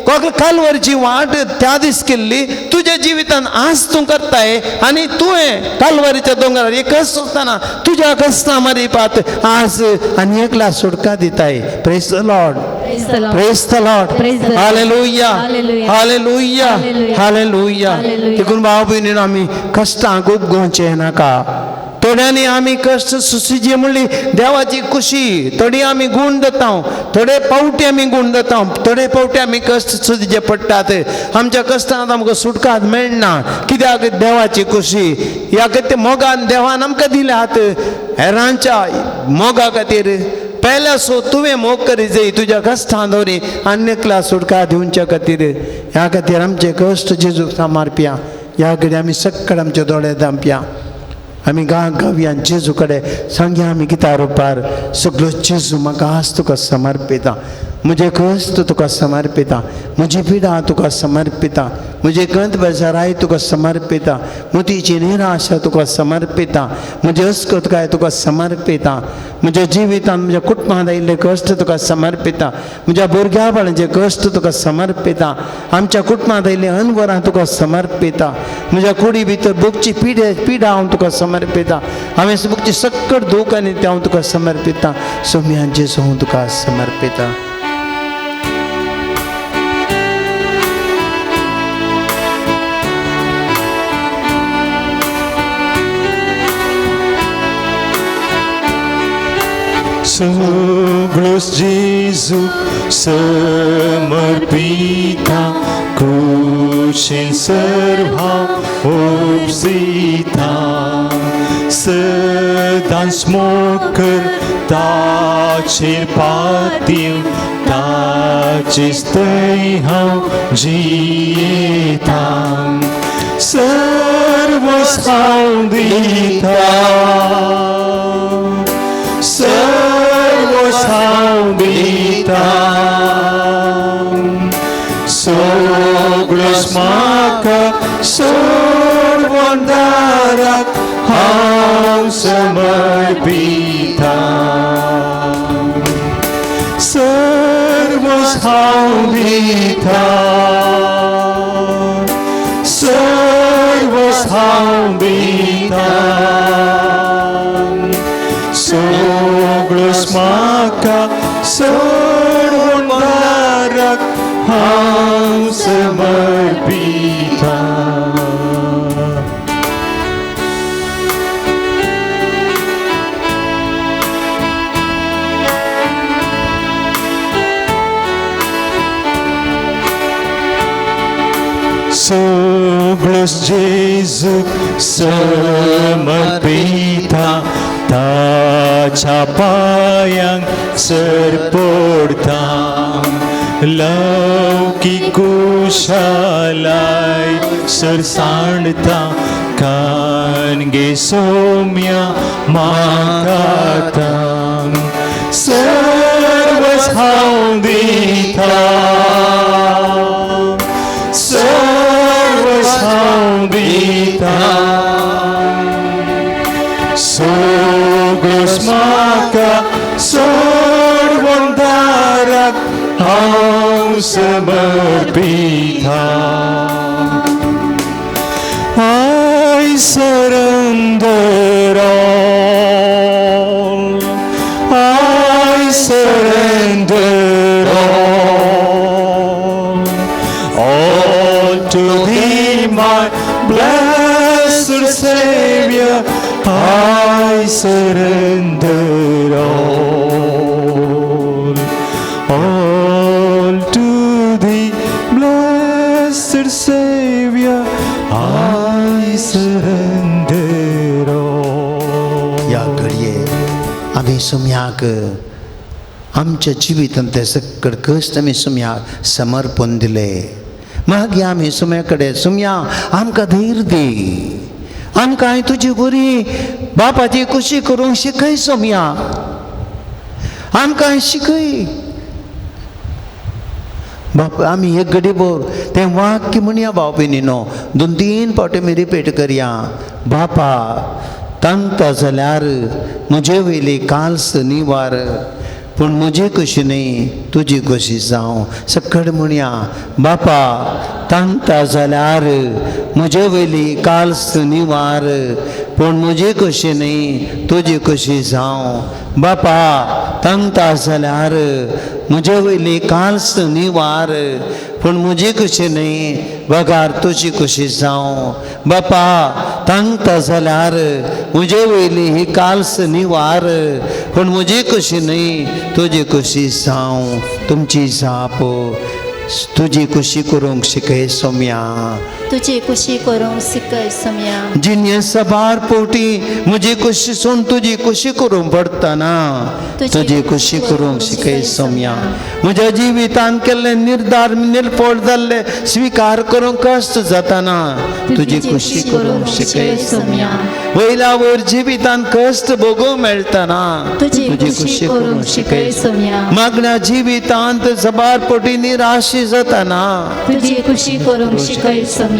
कालवारीची वाट त्या दीस केल्ली तुज्या जिवितान आज तूं करताय आनी तुवें कालवारीच्या दोंगरार एक कश्ट सोंसतना तुज्या कश्टां मारिपात आज आनी एकला सुटका दिताय. Praise the Lord. Praise the Lord. Praise the Lord. Praise the Lord. Hallelujah. Hallelujah. Hallelujah. Hallelujah. Hallelujah. Hallelujah. देखून भाव भयणीनो आमी कश्टांक उपगोवचें नाका. थोड्यांनी आमी कश्ट सोंसचे म्हणली देवाची खुशी, थोडी आमी गूण जाता, थोडे पावटी आमी गूण जाता, थोडे पावटी आमी कश्ट सोंसचे पडटात. आमच्या कश्टांत आमकां सुटकात मेळना, कित्याक देवाची खुशी ह्या खातीर मोगान देवान आमकां दिल्यात. हेरांच्या मोगा खातीर पेल्या सो तुवें मोग करी जाय तुज्या कश्टां दवरी आनी एकला सुटका दिवच्या खातीर. ह्या खातीर आमचे कश्ट जेजूक सामारप्या. ह्या कडेन आमी सक्कड आमचे दोळे धांपया, आमी गांव गावया जेजू कडेन सांगया आमी कित्या रुपार सगळो जेजू म्हाका आज तुका समर्पिता, म्हजे कश्ट तुका समर्पिता, म्हजी पिडा तुका समर्पिता, म्हजे गंत बेजाराय तुका समर्पिता, म्हजी निराशा तुका समर्पिता, म्हजे अस्कतकाय तुका समर्पिता, म्हज्या जिवितान म्हज्या कुटुंबांत आयिल्ले कश्ट तुका समर्पिता, म्हज्या भुरग्या बाळांचे कश्ट तुका समर्पिता, आमच्या कुटुंबांत आयिल्ले अनवरां तुका समर्पिता, म्हज्या कुडी भितर भुकची पिडा हांव तुका समर्पिता, हांवें भुकची सक्कड दूख आनी तें हांव तुका समर्पिता. सोम्या जेजू हांव तुका समर्पिता. Sogros Jesu समर्पिता, क्रूशीन सर्व उपसिता, सदांच मोग ताचेर पातीव, ताचेच थंय हांव जियेता, सर्वस हांव दिता, सर्वस हांव दिता, सगळोच म्हाका सोडवणदाराक हांव समर्पिता, सर्वस हांव दिता, सर्वस हांव दिता, सगळोच म्हाका सोडवणदाराक हांव समर्पिता. सगळोच जेजू समर्पिता, ताच्या पायांक सर पडता, लौकीक कुशालाय सर सांडता, कानगे सोम्या म्हाका सर्वस हांव दिता, सर्वस हांव दिता, सगळोच म्हाका सोडवणदाराक हांव समर्पिता. I surrender all, I surrender all, all to thee my blessed Savior, I surrender all, all to thee blessed Savior, I surrender all. ह्या घडये आमी सुम्याक आमच्या जिवितांत ते सक्कड कश्ट आमी सुम्याक समर्पण दिले. मागीर आमी सुम्या कडेन सुम्या आमकां धैर्य दी, आमकां तुजी बरी बापाची खुशी करूंक शिकय सोम्या, आमकां शिकय. बाप आमी एक घडी भर तें वाक्य म्हणया भाव भयणीनो, 2-3 फावटी आमी रिपीट करया. बापा तांकता जाल्यार म्हजे वयली काल्स निवार, पूण म्हजे कशी न्ही तुजी कशी जावं. सकट म्हणया, बापा तांकता जाल्यार म्हजे वयली काल्स निवार, पूण म्हजे कशी न्ही तुजी कशी जावं. बापा तांकता जाल्यार म्हजे वयली काल्स निवार, पूण म्हजी कशी न्ही बगार तुजी कशी जावं. बापा तांकता जाल्यार म्हजे वयली ही काल्स निवार, पूण म्हजी कशी न्ही तुजी कशी जावं. तुमची जाप तुजी खुशी करूंक शिकय सोम्या, तुजी खुशी करूंक शिकय सोम्या. जिणे सबार पोटी म्हजी खुशी सोन तुजी खुशी करूंक पडटना तुजी खुशी करूंक शिकय सोम्या. म्हज्या जिवितान केल्ले निर्धार निर्फळ जाल्ले स्विकार करूंक कश्ट जाताना तुजी खुशी करूंक शिकय सोम्या. वयल्या वयर जिवितान कश्ट भोगूंक मेळटना तुजी खुशी करूंक शिकय सोम्या. मागण्या जिवितांत सबार पोटी निराशी जाताना तुजी खुशी करूंक शिकय सोम्या.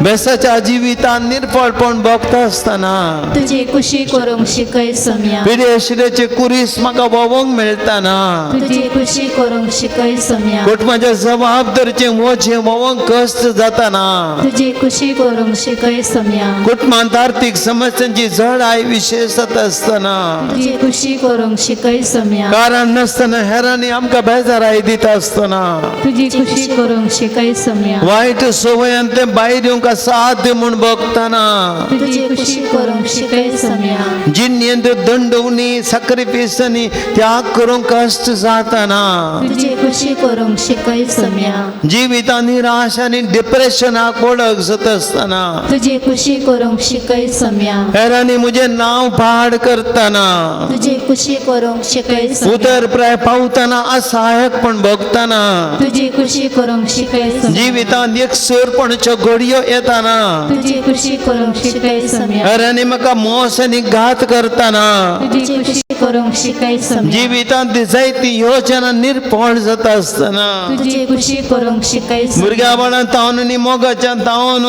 बेसाच्या जिवितान निर्फळपण भोगता आसतना तुजी खुशी करूंक शिकय सोम्या. पिडेशिरेचे कुरीस म्हाका भोवंक मेळटना तुजी खुशी करूंक शिकय सोम्या. कुटुंबाच्या जबाबदारीचें वजें भोवंक कश्ट जाताना तुजी खुशी करूंक शिकय सोम्या. कुटुंबांत आर्थीक समस्यांची जडाय विशेश जाता आसतना तुजी खुशी करूंक शिकय सोम्या. कारण नासतना हेरांनी आमकां बेजाराय दिता आसतना तुजी खुशी करूंक शिकय सोम्या. वायट संवयांत ते भायर येवंक साध्य म्हूण भोगतना तुजी खुशी करूंक शिकय सोम्या. जिणेंत दंडवणी साक्रिफिसांनी त्याग करूंक कश्ट जाताना तुजी खुशी करूंक शिकय सोम्या. जिवितान निराश आनी डिप्रेशनाक वळख जाता आसतना तुजी खुशी करूंक शिकय सोम्या. हेरांनी म्हजें नांव पाड करतना तुजी खुशी करूंक शिकय सोम्या. उतर प्राय पावतना असहायकपण भोगतना तुजी खुशी करूंक शिकय सोम्या. जिवितांत एक सरपणच्यो घडयो येताना तुजी खुशी करूंक शिकय सोम्या. हेरांनी म्हाका मोस आनी घात करतना तुजी खुशी करूंक शिकय सोम्या. जिवितांत जायती योजना निर्फळ जाता आसतना तुजी खुशी करूंक शिकय सोम्या. भुरग्यापणान तावन आनी मोगाच्यान तावन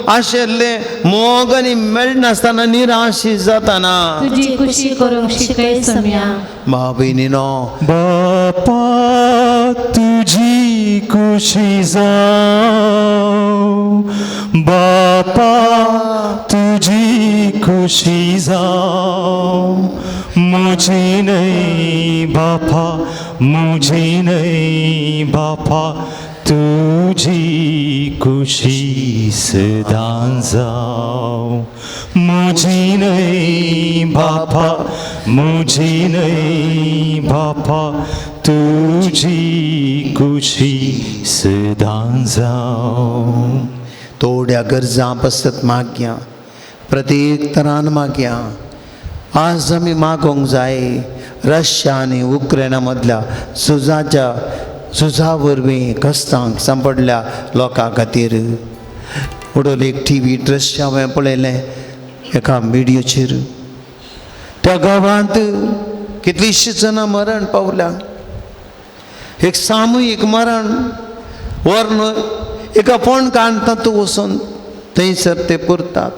आशिल्ले मोग आनी मेळनासतना निराशी जाताना तुजी खुशी करूंक शिकय सोम्या. भाव भयणीनो, बापा तुजी खुशी जावं, बापा तुजी खुशी जावं, मुझे नहीं बापा, मुझे नहीं बापा, तुजी खुशी सदां जावं, मुझे नहीं बापा, मुझे नहीं बापा, तुजी खुशी सदां जावं. थोड्या गरजां पसत मागया, प्रत्येक तरान मागया. आज आमी मागोंक जाय रशिया आनी उक्रेना मदल्या झुजाच्या झुजा वरवीं कश्टांक सांपडल्या लोकां खातीर. उडोल एक टी व्ही दृश्य हांवें पळयलें एका विडियोचेर. त्या गांवांत कितलींशीं जाणां मरण पावल्या. एक सामुहीक मरण व्हरून एका फोंडकान तातूंत वचून थंयसर ते पुरतात.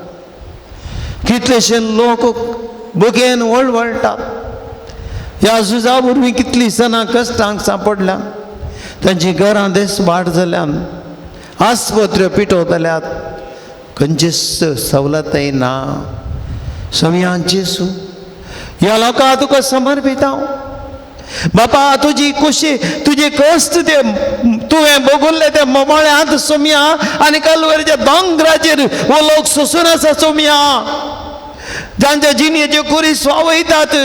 कितलेशे लोक बुगेन वळवळटात. ह्या झुजा वरवीं कितलीं जाणां कश्टांक सांपडल्या, तांची घरां देसवाट जाल्यान, आस्पत्र्यो पिटवतल्यात, खंयचीच सवलतय ना. सम्यान जेजू ह्या लोकांक तुका समर्पिता. बापा तुजी खुशी तुजी कश्ट ते तुवें भोगुल्ले ते मोमाळ्यांत सोम्या आनी कलवरीच्या दोंगराचेर हो लोक सोसून आसा सोम्या, जांच्या जिणेच्यो कुरीस वावयतात.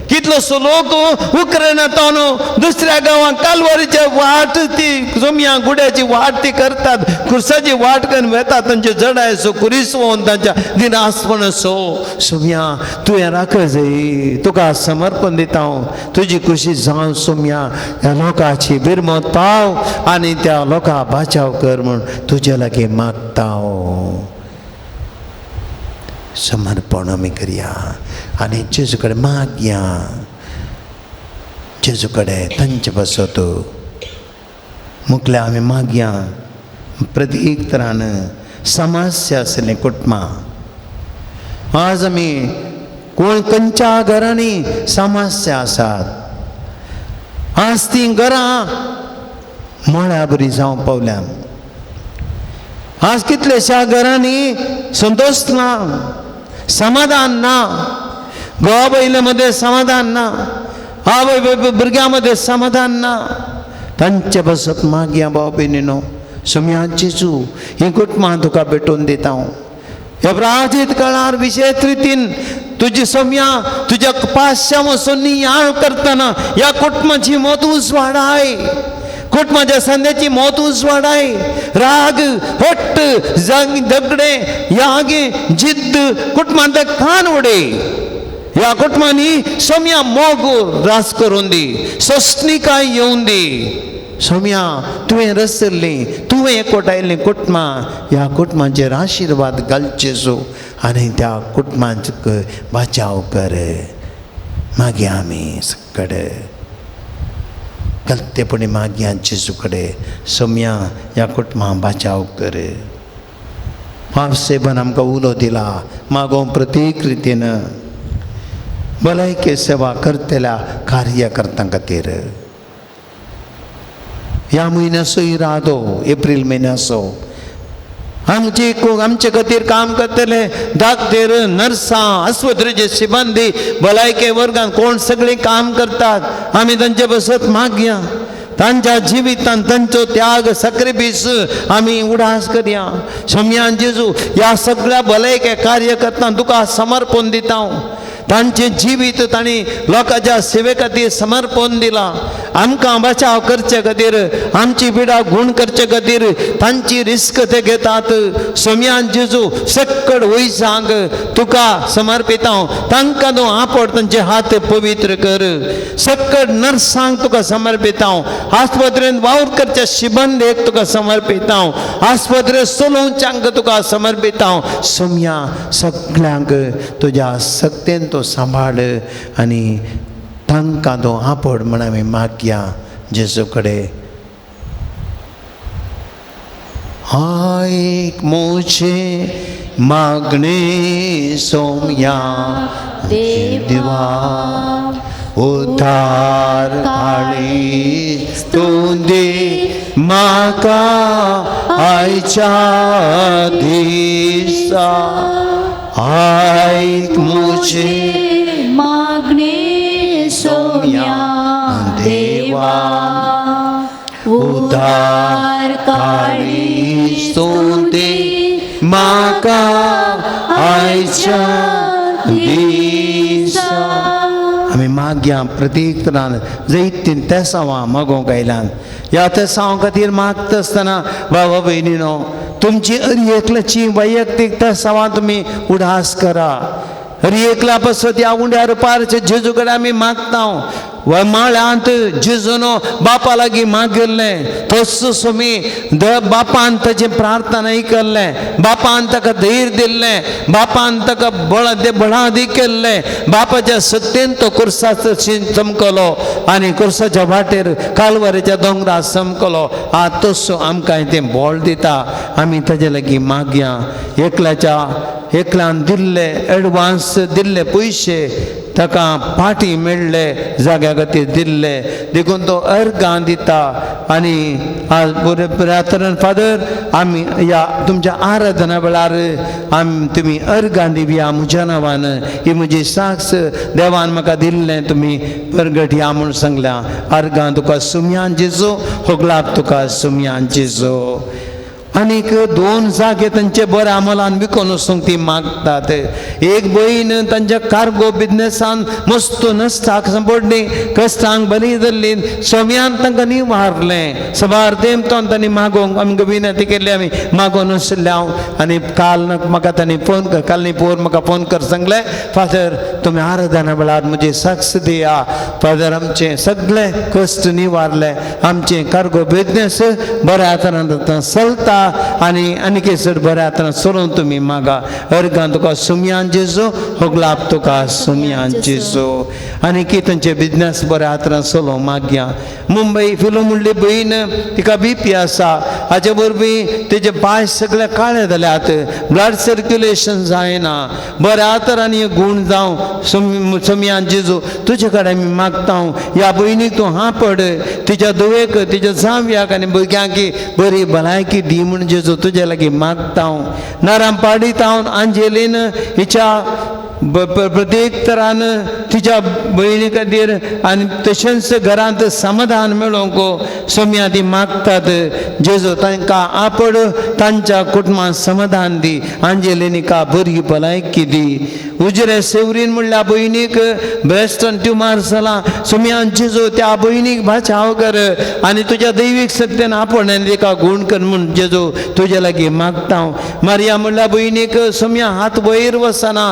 कितलोसो लोक उक्रेनांतून दुसऱ्या गांवांत कालवारीच्या वाट ती सोम्या गुड्याची वाट ती करतात, खुर्साची वाट करून वेतात, तांच्यो जडायसो कुरीस वोवन तांच्या दिनासपण सो. सोम्या तुवें राख जाय, तुका समर्पण दिता हांव, तुजी खुशी जावन सोम्या ह्या लोकांची बिरमत पाव आनी त्या लोकां बाचाव कर म्हूण तुजे लागीं मागता हांव. समर्पण आमी करया आनी जेजू कडेन मागया, जेजू कडेन तांचे पासत मुखल्या आमी मागया प्रत्येक तरान समस्या आसलें कुटुंबां. आज आमी कोण खंयच्या घरांनी समस्या आसात, आज ती घरां मळ्या बरी जावंक पावल्या. आज कितल्याश्या घरांनी संतोश ना, समाधान ना, घोवा बायले मदें समाधान ना, आवय भुरग्यां मदें समाधान ना. तांचे बसत मागया भाव भयणीनो, सोम्या जेजू ही कुटुंबां तुका भेटोवन दिता हांव. ह्या प्राचीत काळार विशेश रितीन तुजी सोम्या तुज्या पाश्यां वचून नियाळ करतना ह्या कुटुंबाची मत उजवाडाय, कुटुंबाच्या संद्याची मत उजवाडाय. राग, हट्ट, झगडे, यागे, जिद्द कुटुंबांत कान उडय. ह्या कुटुंबांनी सोम्या मोग रास करून दी, सोसणिकाय येवन दी. सोम्या तुवें रसल्ली, तुवें एकवटायल्लीं कुटुंबां, ह्या कुटुंबांचेर आशिर्वाद घालचे सो आनी त्या कुटुंबांचो बचाव कर. मागीर आमी सगळे गलतेपणी मागया जेजू कडेन, सोम्या ह्या कुटुंबां बचाव कर. पापसेबन आमकां उलो दिला मागोवंक प्रत्येक रितीन भलायकी सेवा करतल्या कार्यकर्त्यां खातीर. ह्या म्हयन्याचो इरादो एप्रील म्हयन्याचो आमचे आमचे खातीर काम करतले दाक्तेर, नर्सां, आस्पत्रेचे सिबंदी, भलायके वर्गान कोण सगळीं काम करतात, आमी तांचे बसत मागया. तांच्या जिवितान तांचो त्याग सॅक्रिफीस आमी उडास करया. सोम्यान जेजू ह्या सगळ्या भलायके कार्यकर्त्यांक तुका समर्पण दिता हांव. तांचें जिवीत तांणी लोकांच्या सेवे खातीर समर्पण दिलां. आमकां बचाव करचे खातीर, आमची पिडा गूण करचे खातीर तांची रिस्क ते घेतात. सोम्यान जेजू सक्कड वयसांक तुका समर्पिता हांव. तांकां तूं आपड, तांचे हात पवित्र कर. सक्कड नर्सांक तुका समर्पिता हांव. आस्पत्रेंत वावर करच्या शिबंदेक तुका समर्पिता हांव. आस्पत्रे चलोवच्यांक तुका समर्पिता हांव. सोम्या सगळ्यांक तुज्या सक्तेन तो सांबाळ आनी तांकां तो आपड म्हण आमी मागया जेजू कडेन. आयक म्हजें मागणें सोम्या देवा, उद्धार काळी तूं दी म्हाका आयच्या दिसा. आयक म्हजें मागणें सोम्या देवा, उद्धार काळी तूं दी म्हाका आयच्या दिसा. आमी मागया प्रत्येक तरान जैतीन तेसांवां मागोवंक आयल्यान. ह्या तेसांवां खातीर मागता आसतना बाबा भयणीनो, तुमची हर एकल्याची वैयक्तीक तेसांवां तुमी उडास करा. हर एकल्या पासत ह्या उंड्या रुपारचे जेजू कडेन आमी मागता. माळ्यांत जेजूनो बापा लागीं मागिल्लें तस सोमी बापान ताचें प्रार्थनाय केल्लें, बापान ताका धैर्य दिल्लें, बापान ताका बळादी केल्लें. बापाच्या सत्तेन तो कुर्साचो चमकलो आनी कुर्साच्या वाटेर कालवारेच्या दोंगरार चमकलो. आतां तसो आमकां तें बळ दिता. आमी ताजे लागीं मागया. एकल्याच्या एकल्यान दिल्ले एडवांस दिल्ले पयशे ताका पाटी मेळ्ळे, जाग्या खातीर दिल्ले, देखून तो अर्गां दिता. आनी आज बरें फादर, आमी ह्या तुमच्या आराधना वेळार आमी तुमी अर्गां दिवया म्हज्या नांवान. ही म्हजी साक्ष देवान म्हाका दिल्लें तुमी परगट या म्हूण सांगल्या. अर्गां तुका सुमयान जेजू, होगलाप तुका सुमयान जेजू. आनीक दोन जागे तांचे बऱ्या अमलान विकून वचूंक ती मागतात. एक भयण तांच्या कार्गो बिजनेसान मस्त नश्टाक सांपडली, कश्टांक बरी धरली, सोम्यान तांकां निवारलें. सबार तेमतोन तांणी मागोवंक आमकां विनंती केल्ली, आमी मागोवन आशिल्ले हांव. आनी काल म्हाका तांणी फोन कर, काल न्ही पोर म्हाका फोन कर सांगलें, फादर तुमी आराधना वेळार म्हजी साक्ष दिया. फादर आमचें सगळें कश्ट निवारलें, आमचें कार्गो बिजनेस बऱ्या तरान चलता. आनी आनीक चड बऱ्या हातान सोडून तुमी मागा. अर्गान तुका सुमयान जेजू होगलाप तुका सुमयान जेजू. आनी की तांचे बिजनेस बऱ्या हातान सोलो मागया. मुंबय फिलो म्हणली भयण तिका बीपी आसा, हाचे वरवीं तेजे पांय सगळे काळे जाल्यात, ब्लड सर्क्युलेशन जायना. बऱ्या हातान गूण जावं सुमयान जेजू तुजे कडेन आमी मागता. ह्या भयणीक तूं हां पड, तिच्या धुवेक तिच्या जावयाक आनी भुरग्यांक बरी भलायकी दी म्हूण जेजू तुजे लागीं मागता. नराम पाडितावन आंजेलीन हिच्या प्रत्येक तरान तिच्या भयणी खातीर आनी तशेंच घरांत समाधान मेळोवंक सोम्या ती मागतात. जेजू तांकां आपड, तांच्या कुटुंबांत समाधान दी, आंजेलिनिका बरी भलायकी दी. उजरे सेवरीन म्हणल्या भयणीक ब्रेस्ट ट्युमर जाला, सोम्यान जेजू त्या भयणीक भाचाव कर आनी तुज्या दैवीक सत्यान आपण आनी तिका गूण कर म्हूण जेजू तुजे लागीं मागता. मारिया म्हणल्या भयणीक सोम्या हात वयर वचना,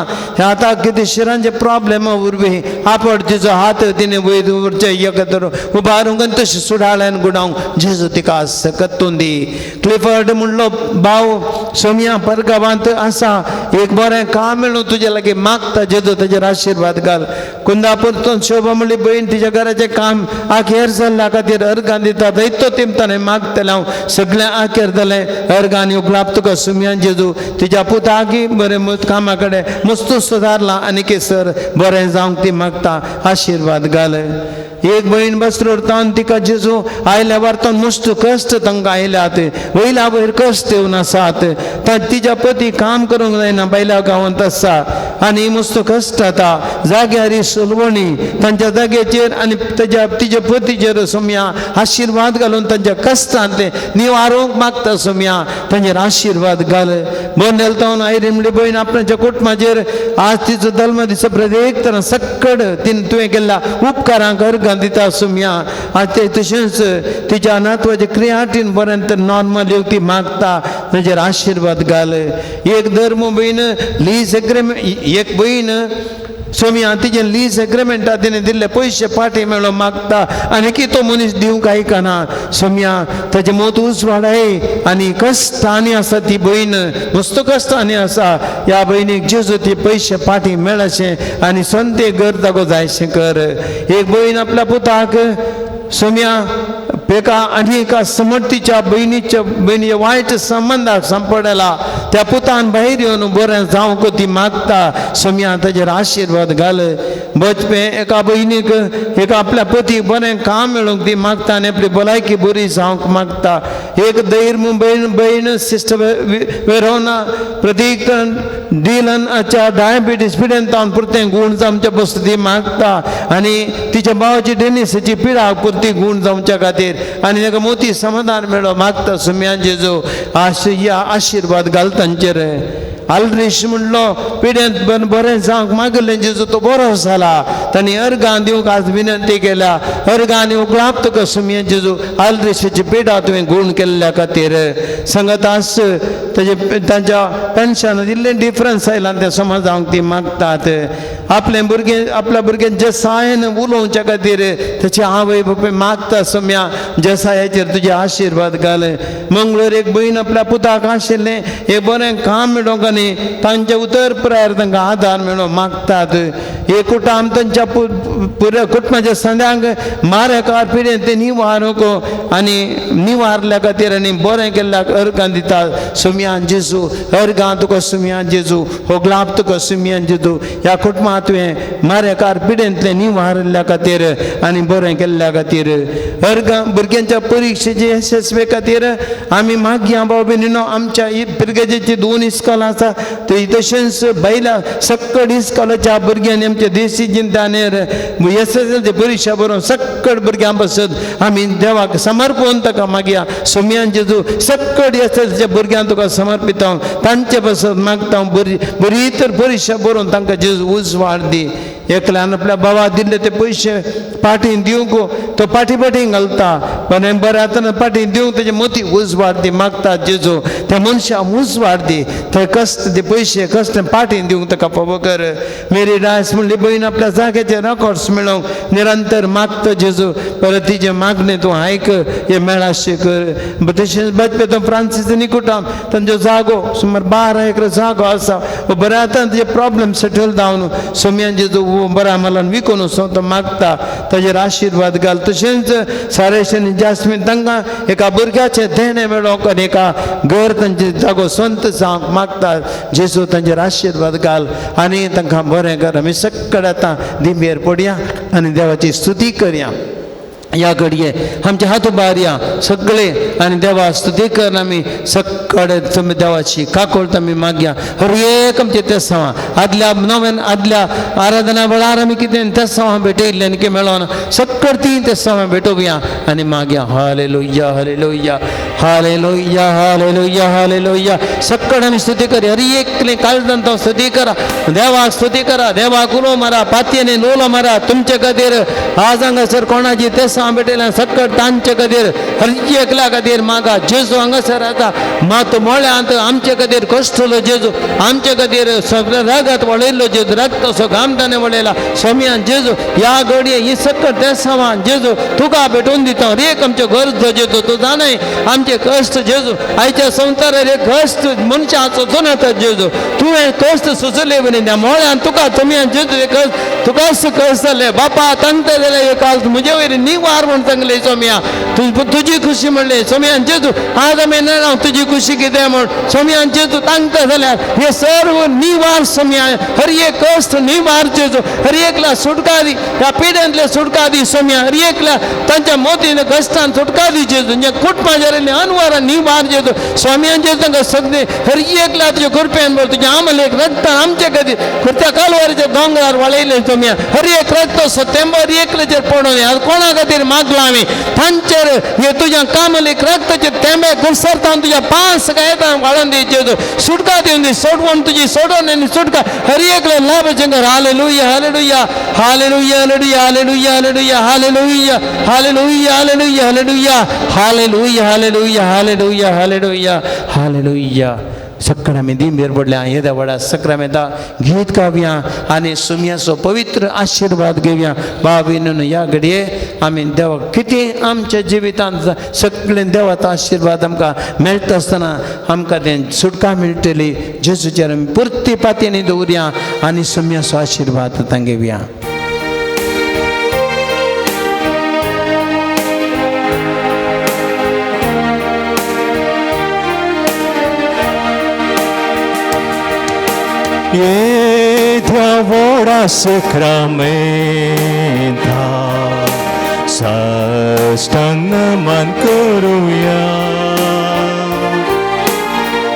आतां कितें शिरांचे प्रॉब्लेम वरवीं आपड तिचो हात तिणें वयर उरचें एकत्र उबारूंक आनी तशें सुडाळ्यान गुणावंक जेजू तिका सकत्तून दी. क्लिफर्ड म्हणलो भाव सोम्या परगांवांत आसा, एक बरें काम मेळूं तुजे लागीं मागता, जेजू ताजेर आशिर्वाद घाल. कुंदापूर शोभा म्हणली भयण तिच्या घराचें काम आखेर जाल्ल्या खातीर अर्गान दिता, दैतो तिमताने मागतलें हांव सगळें आखेर जालें अर्गान उगलाप तुका सुमयान जेजू. तिच्या पुताकी बरें कामा कडेन मस्तू सुदारला आनी केसर बरें जावंक ती मागता, आशिर्वाद घाल. एक भयण बसरोड तिका जेजू आयल्या वार्तान मस्त कश्ट तांकां आयल्यात, वयल्या वयर कश्ट येवन आसात. तिच्या पती काम करूंक जायना, बायल्या गांवांत आसा आनी मस्त कश्ट जाता. जाग्यार सोलवणी तांच्या जाग्याचेर आनी ताच्या तिच्या पतीचेर सोम्या आशिर्वाद घालून तांच्या कश्टान ते निवारूंक मागता. सोम्या तांचेर आशिर्वाद घाल. बोंदेल तावन आयरी म्हणली भयण आपणाच्या कुटुंबाचेर आज तिचो जल्म दिसा प्रत्येक तरान सक्कड तिणें तुवें केल्ल्या उपकारांक अर्गां दिता सुमया. आज ते तशेंच तिच्या नातवाचे क्रियाटीन बरें तर नॉर्मल येवंक ती मागता, ताचेर आशिर्वाद घाल. एक धर्म भयण लीज एग्रीमेंट, एक भयण सोम्या तिजे लीज एग्रीमेंटा तिणें दिल्ले पयशे पाटी मेळो मागता आनी की तो मनीस दिवंक आयकना. सोम्या ताजे मोत उजवाडाय आनी कश्टांनी आसा ती भयण, मस्त कश्टांनी आसा. ह्या भयणीक जेजू ती पयशे पाटी मेळशें आनी संते घर तागो जायशें कर. एक भयण आपल्या पुताक सोम्या एका आनी एका समर्थीच्या भयणीच्या भयणीच्या वायट संबंदाक सांपडला, त्या पुतान भायर येवन बरें जावंक ती मागता. सोम्या ताजेर आशिर्वाद घाल. बचपे एका भयणीक एका आपल्या पतीक बरें काम मेळूंक ती मागता आनी आपली भलायकी बरी जावंक मागता. एक धैर्य भयण भयण सिस्टर वेरोना प्रतीक डिलन आच्या डायबिटीस पिडेंतान पुरतें गूण जावच्या बसत ती मागता आनी तिच्या भावाची डेनिसाची पिडा पुरती गूण जावच्या खातीर आनी ताका मोती समाधान मेळो मागता. सुम्यान जेजू आशिर्वाद घाल तांचेर. आल्रिश म्हणलो पिड्यांत बरें जावंक मागलें जेजू तो बरो जाला, तांणी अर्गां दिवंक आज विनंती केल्या. अर्गां उगळाप तुका सुमयान जेजू आल्रिशाची पिडा तुवें गूण केल्ल्या खातीर. सांगत आस ताजे तांच्या पेन्शन इल्लें डिफरन्स आयला तें समजावंक ती मागतात. आपलें भुरगें आपल्या भुरग्यां जेसायन उलोवच्या खातीर ताचे आवय बापूय मागता. सोम्या जेसायाचेर तुजे आशिर्वाद घाल. मंगळूर एक भयण आपल्या पुताक आशिल्लें एक बरें काम मेळोवंक आनी तांचे उतर प्रायर तांकां आदार मेळोवंक मागतात. एक कुटाम तांच्या पुऱ्या कुटुंबाच्या संद्यांक मारेकार पिडेन ते निवारूंक आनी निवारल्या खातीर आनी बरें केल्ल्याक अर्गां दितात. सुमयान जेजू अर्गां तुका सुमयान जेजू हो ग्लाब तुका सुमयान जेजू. ह्या कुटुंबांत तुवें मारेकार पिडेंतलें निवारल्या खातीर आनी बरें केल्ल्या खातीर. अर्गां भुरग्यांच्या परिक्षेचे यशस्वी खातीर आमी मागया भाव भयणीनो. आमच्या पिरगेजेची दोन इस्कोलां आसा ते तशेंच बायलां सक्कड इस्कोलाच्या भुरग्यांनी आमच्या देशी जिंतानेर एस एस एल परिक्षा बरोवन सक्कड भुरग्यां पासत आमी देवाक समर्पण ताका मागया. सोम्यान जेजू सक्कड एस एल भुरग्यांक तुका समर्पिता, तांचे पासत मागता बरी बरी तर परिक्षा बरोवन तांकां जेजू उजवाड दी. एकल्यान आपल्या बाबा दिल्ले ते पयशे पाटी दिवंक तो पाटी पाटी घालता, बरें बरें आतां पाटी दिवंक तेजे मोती उजवाड दी मागता जेजू त्या मनशाक उजवाड दी ते कश्ट ते पयशे कश्ट पाटी दिवंक ताका फावो कर. मेरी डायस म्हणली भयण आपल्या जाग्याचे रेकॉर्ड्स मेळोवंक निरंतर मागता जेजू परत तिजें मागणें तूं आयक हे मेळाशें कर. तशेंच बाजपेतो फ्रांसीस निकुटाम तांचो जागो सुमार 12 एकर जागो आसा बरें आतां तुजे प्रॉब्लम सेटल जावन सोम्यान जेजू बऱ्या मालान विकून वचून तो मागता ताजेर आशिर्वाद घाल. तशेंच सारेश आनी जास्मीन तांकां एका भुरग्याचें देणें मेळोवंक आनी एका घर तांचे जागो संत जावंक मागता जेजू तांचेर आशिर्वाद घाल आनी तांकां बरें कर. आमी सगळे आतां दिंबेर पडया आनी देवाची स्तुती करया. ह्या घडये आमचे हात उबारया सगळे आनी देवा स्तुती कर. आमी सगळे तुमी देवाची काकोळत आमी मागया. हर एक आमचे तेसांव आदल्या नव्यान आदल्या आराधना वेळार आमी कितें तेसांव भेटयल्लें आनी कितें मेळोना सगळे ती तेसांव भेटोवया आनी मागया. Hallelujah hallelujah hallelujah hallelujah hallelujah. सगळे आमी स्तुती करया. हर एकले काळजान तो स्तुती करा देवा स्तुती करा. देवा कुलो मारा पातयेने लोलो मारा तुमचे खातीर आज हांगासर कोणाची तेसांव भेटयल्या सगळ तांचे खातीर हर एकल्या खातीर मागा. जेजू हांगासर आसा मात मोळ्यांत आमचे खातीर कश्टलो जेजू आमचे खातीर सगळें रगत वळयल्लो जेजू रक्त असो घाम ताणें वळयला सोम्यान जेजू ह्या घडये ही सगळ तेसांवान जेजू तुका भेटून दिता. हर एक आमच्यो गरजो जेजू तूं जाणाय आमचे कश्ट जेजू आयच्या संवसारार एक कश्ट मनशाचो सोचून जेजू तुवें कश्ट सोंसले वरी त्या मोळ्यान तुका तुमयान जेजू एक तुकाच कश्ट जाले बापा तांगता जाल्यार एक आज म्हजे वयर निवार म्हूण सांगले सोम्या तुजी खुशी म्हणले सोम्यान जेजू आज आमी नेणा तुजी खुशी कितें म्हूण सोम्यान जेजू तांगता जाल्यार हे सर्व निवार सोम्या हर एक कश्ट निवार जेजू हर एकल्या सुटका दी ह्या पिड्यांतल्या सुटका दी सोम्या हर एकल्या तांच्या मोतीन कश्टान सुटका दी जेजू जे कुटुंबां जाल्ले अनवारान निवार जेजू स्वाम्यान जेजू तांकां सगळे हर एकल्या तुज्या कृपेन बरो तुज्या आमलेक रक्तान आमचे खातीर त्या कालवारीच्या दोंगरार वळयले सोम्या हर एक रक्त सतेंबर एकल्याचेर पडून आज कोणा खातीर मागला आमी तांचेर हे तुज्या कामलेक रक्ताचे तेंबे घुसरता तुज्या पांच गायतां वाळून दी जेजू सुटका दिवन दी सोडवण तुजी सोडून आनी सुटका हर एकले लाभ ginger. Hallelujah hallelujah hallelujah hallelujah hallelujah hallelujah hallelujah hallelujah hallelujah hallelujah hallelujah hallelujah hallelujah hallelujah. सगळ्या आमी दिंबेर पडल्या येद्या व्हडा सक्रामेंता गीत गावया आनी सुम्याचो पवित्र आशिर्वाद घेवया. बाबीन ह्या घडये आमी देवाक कितें आमच्या जिवितांत सगळें देवाचो आशिर्वाद आमकां मेळटा आसतना आमकां तें सुटका मेळटली. जेजूचेर आमी पुरती पातयेनी दवरया आनी सुम्याचो आशिर्वाद आतां घेवया. येद्या व्हडा सक्रामेंता साष्टांग नमन करुया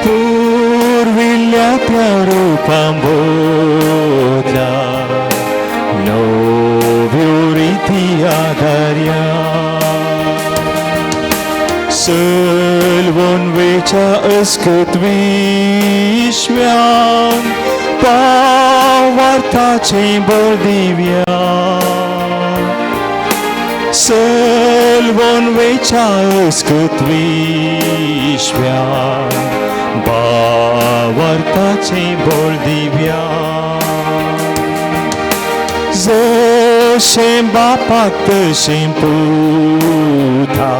पुर्विल्ल्या त्या रुपांबोधल्या नव्यो रिती आधार्या सलवून वेच्या अस्कत विश्व्यान पावार्थाचें बळ दिव्या सलवून वेच्या अस्कत विश्व्यान पावार्थाचें बळ दिव्या जशें बापाक तशें पुता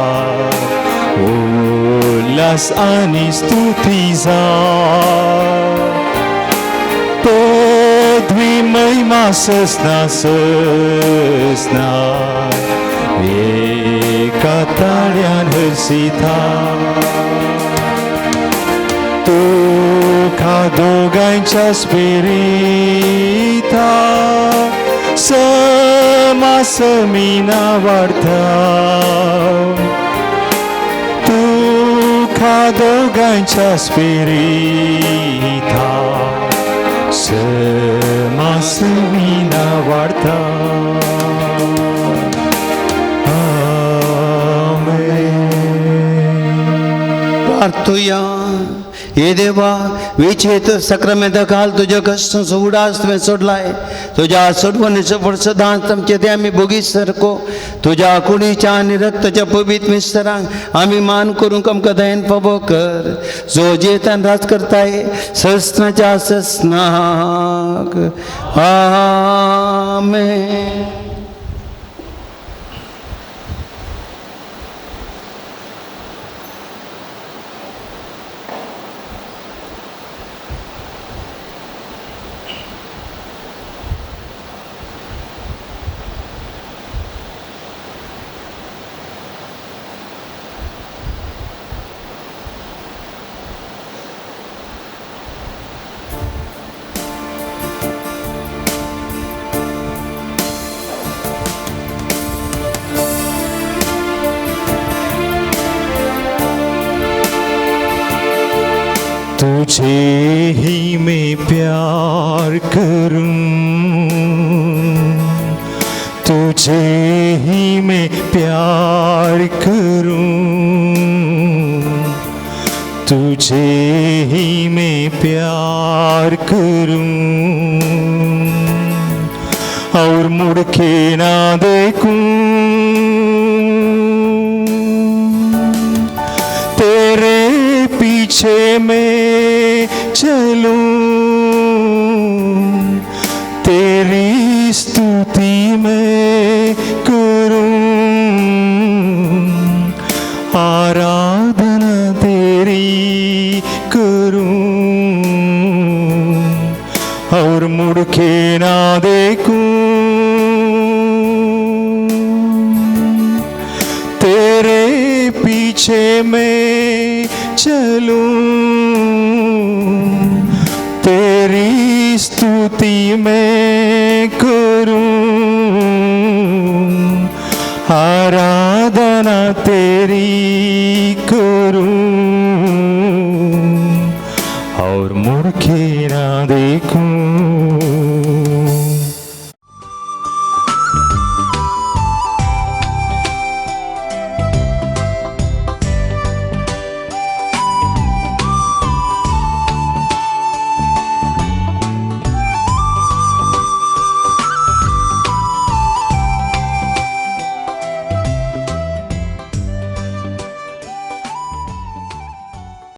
उल्हास आनी स्तुती जावं पदवी महिमा ससना ससना एका ताळ्यान हरसिता तुका दोगांयच्या स्पिरिता समासमीना वाडता तुका दोगांयच्या स्पिरिता समासमीना वाडता. आमेन. प्रार्थुया. हे देवा विचेत सक्रामेंता घाल तुज्या कश्टांचो उडास तुवें सोडलाय तुज्या सोडवणेचो फळ सदांच आमचे ते आमी भोगी सारको तुज्या कुडीच्या आनी रक्ताच्या पवित्र मिस्तरांक आमी मान करूंक आमकां दयेन फावो कर जो जेतान राज करताय सस्नाच्या सस्नाक आमेन. तुझे ही मैं प्यार करूं, तुझे ही मैं प्यार करूं, तुझे ही मैं प्यार करूं और मुड़ के ना देखूं तेरे पीछे मैं चलूं, तेरी स्तुति मैं करूं, आराधना तेरी करूं और मुड़ के ना देखूं तेरे पीछे मैं चलूं, तेरी स्तुति मैं करूं, आराधना तेरी करूं।